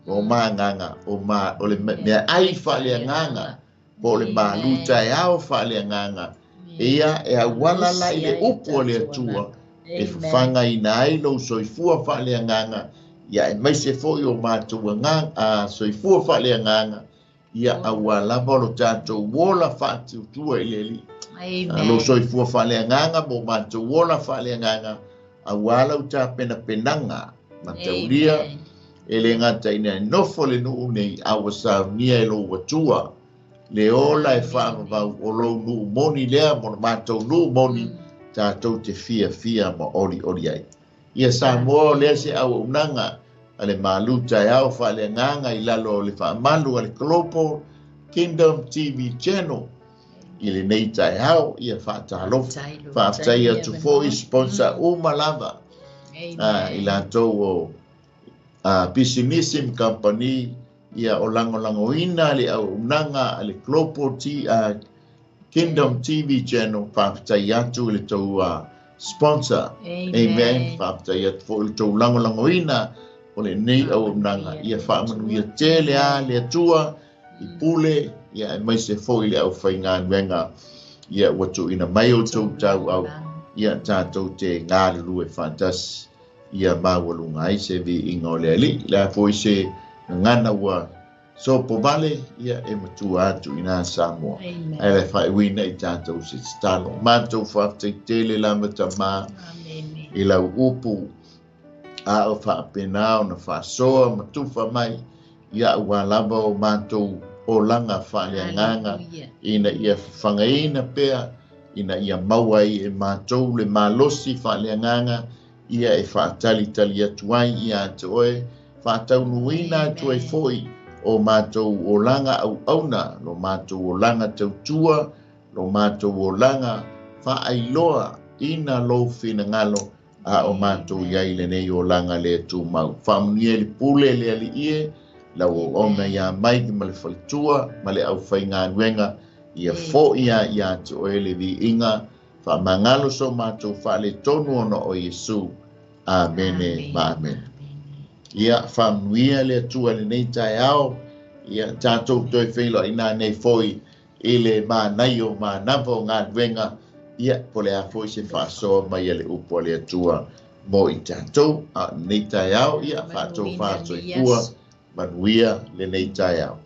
O ma agaga, o ma o le mea ai faaleagaga, po o le malu taeao faaleagaga. Ia e auala la i le upu o le Atua E fafagaina ai lou soifua faaleagaga ia aemaise foi o matou agaga soifua faaleagaga ia auā lava o lo tatou ola faatuatua i le Alii. Lou soifua faaleagaga ma o matou ola faaleagaga auā lau tapenapenaga mataulia e le gataina e nofo le nuu nei a ua saunia e lou Atua le ola e faavavau o lou nuu moni lea mo le matou nuu moni tatou te fiafia ma olioli ai. Ia Samoa o lea se auaunaga a le malu taeao faaleagaga i lalo o le faamalu a le Global Kingdom TV Channel i lenei taeao. Ia faatalofa faafetai atu foi sponsor uma lava i latou o pisinisi ma kamupani ia o lagolagoina le auaunaga a le Global Kingdom TV Channel. Faafetai atu i le tou sponsor. Amen. Faafetai atu foi i le tou lagolagoina o lenei auaunaga. Ia faamanuia tele a le Atua i pule ia aemaise foi le aufaigaluega ia ua tuuina mai outou tauau ia tatou te galulue faatasi ia maualuga ai se viiga o le Alii. Le a foi se gagana ua sopovale ia e matua atu i nā Samoa. Ae le faaiuina i tatou se tatalo. Matou faafetai tele lava Tamā i lau upu a o faapena ona faasoa ma tufa mai ia auā lava o matou olaga faaleagaga ina ia fafagaina pea ina ia maua ai e matou le malosi faaleagaga ia e faatalitali atu ai ia te oe faataunuuina atu ai foi o matou olaga auauna lo matou olaga tautua lo matou olaga faailoa ina lou finagalo a o matou iai lenei olaga le tumau. Faamanuia i le pule le Alii e lau auauna ia Mike ma le faletua ma le aufaigaluega ia foi a ia te oe le viiga faamagalo so matou faaletonu ona o Iesu. Amene ma amene. Ia faamanuia le Atua lenei taeao ia tatou toe feiloaiina nei foi i le manaia o manava o galuega ia po le a foi se faasoa mai a le upu a le Atua mo i tatou. A o lenei taeao ia faatofā soifua manuia lenei taeao.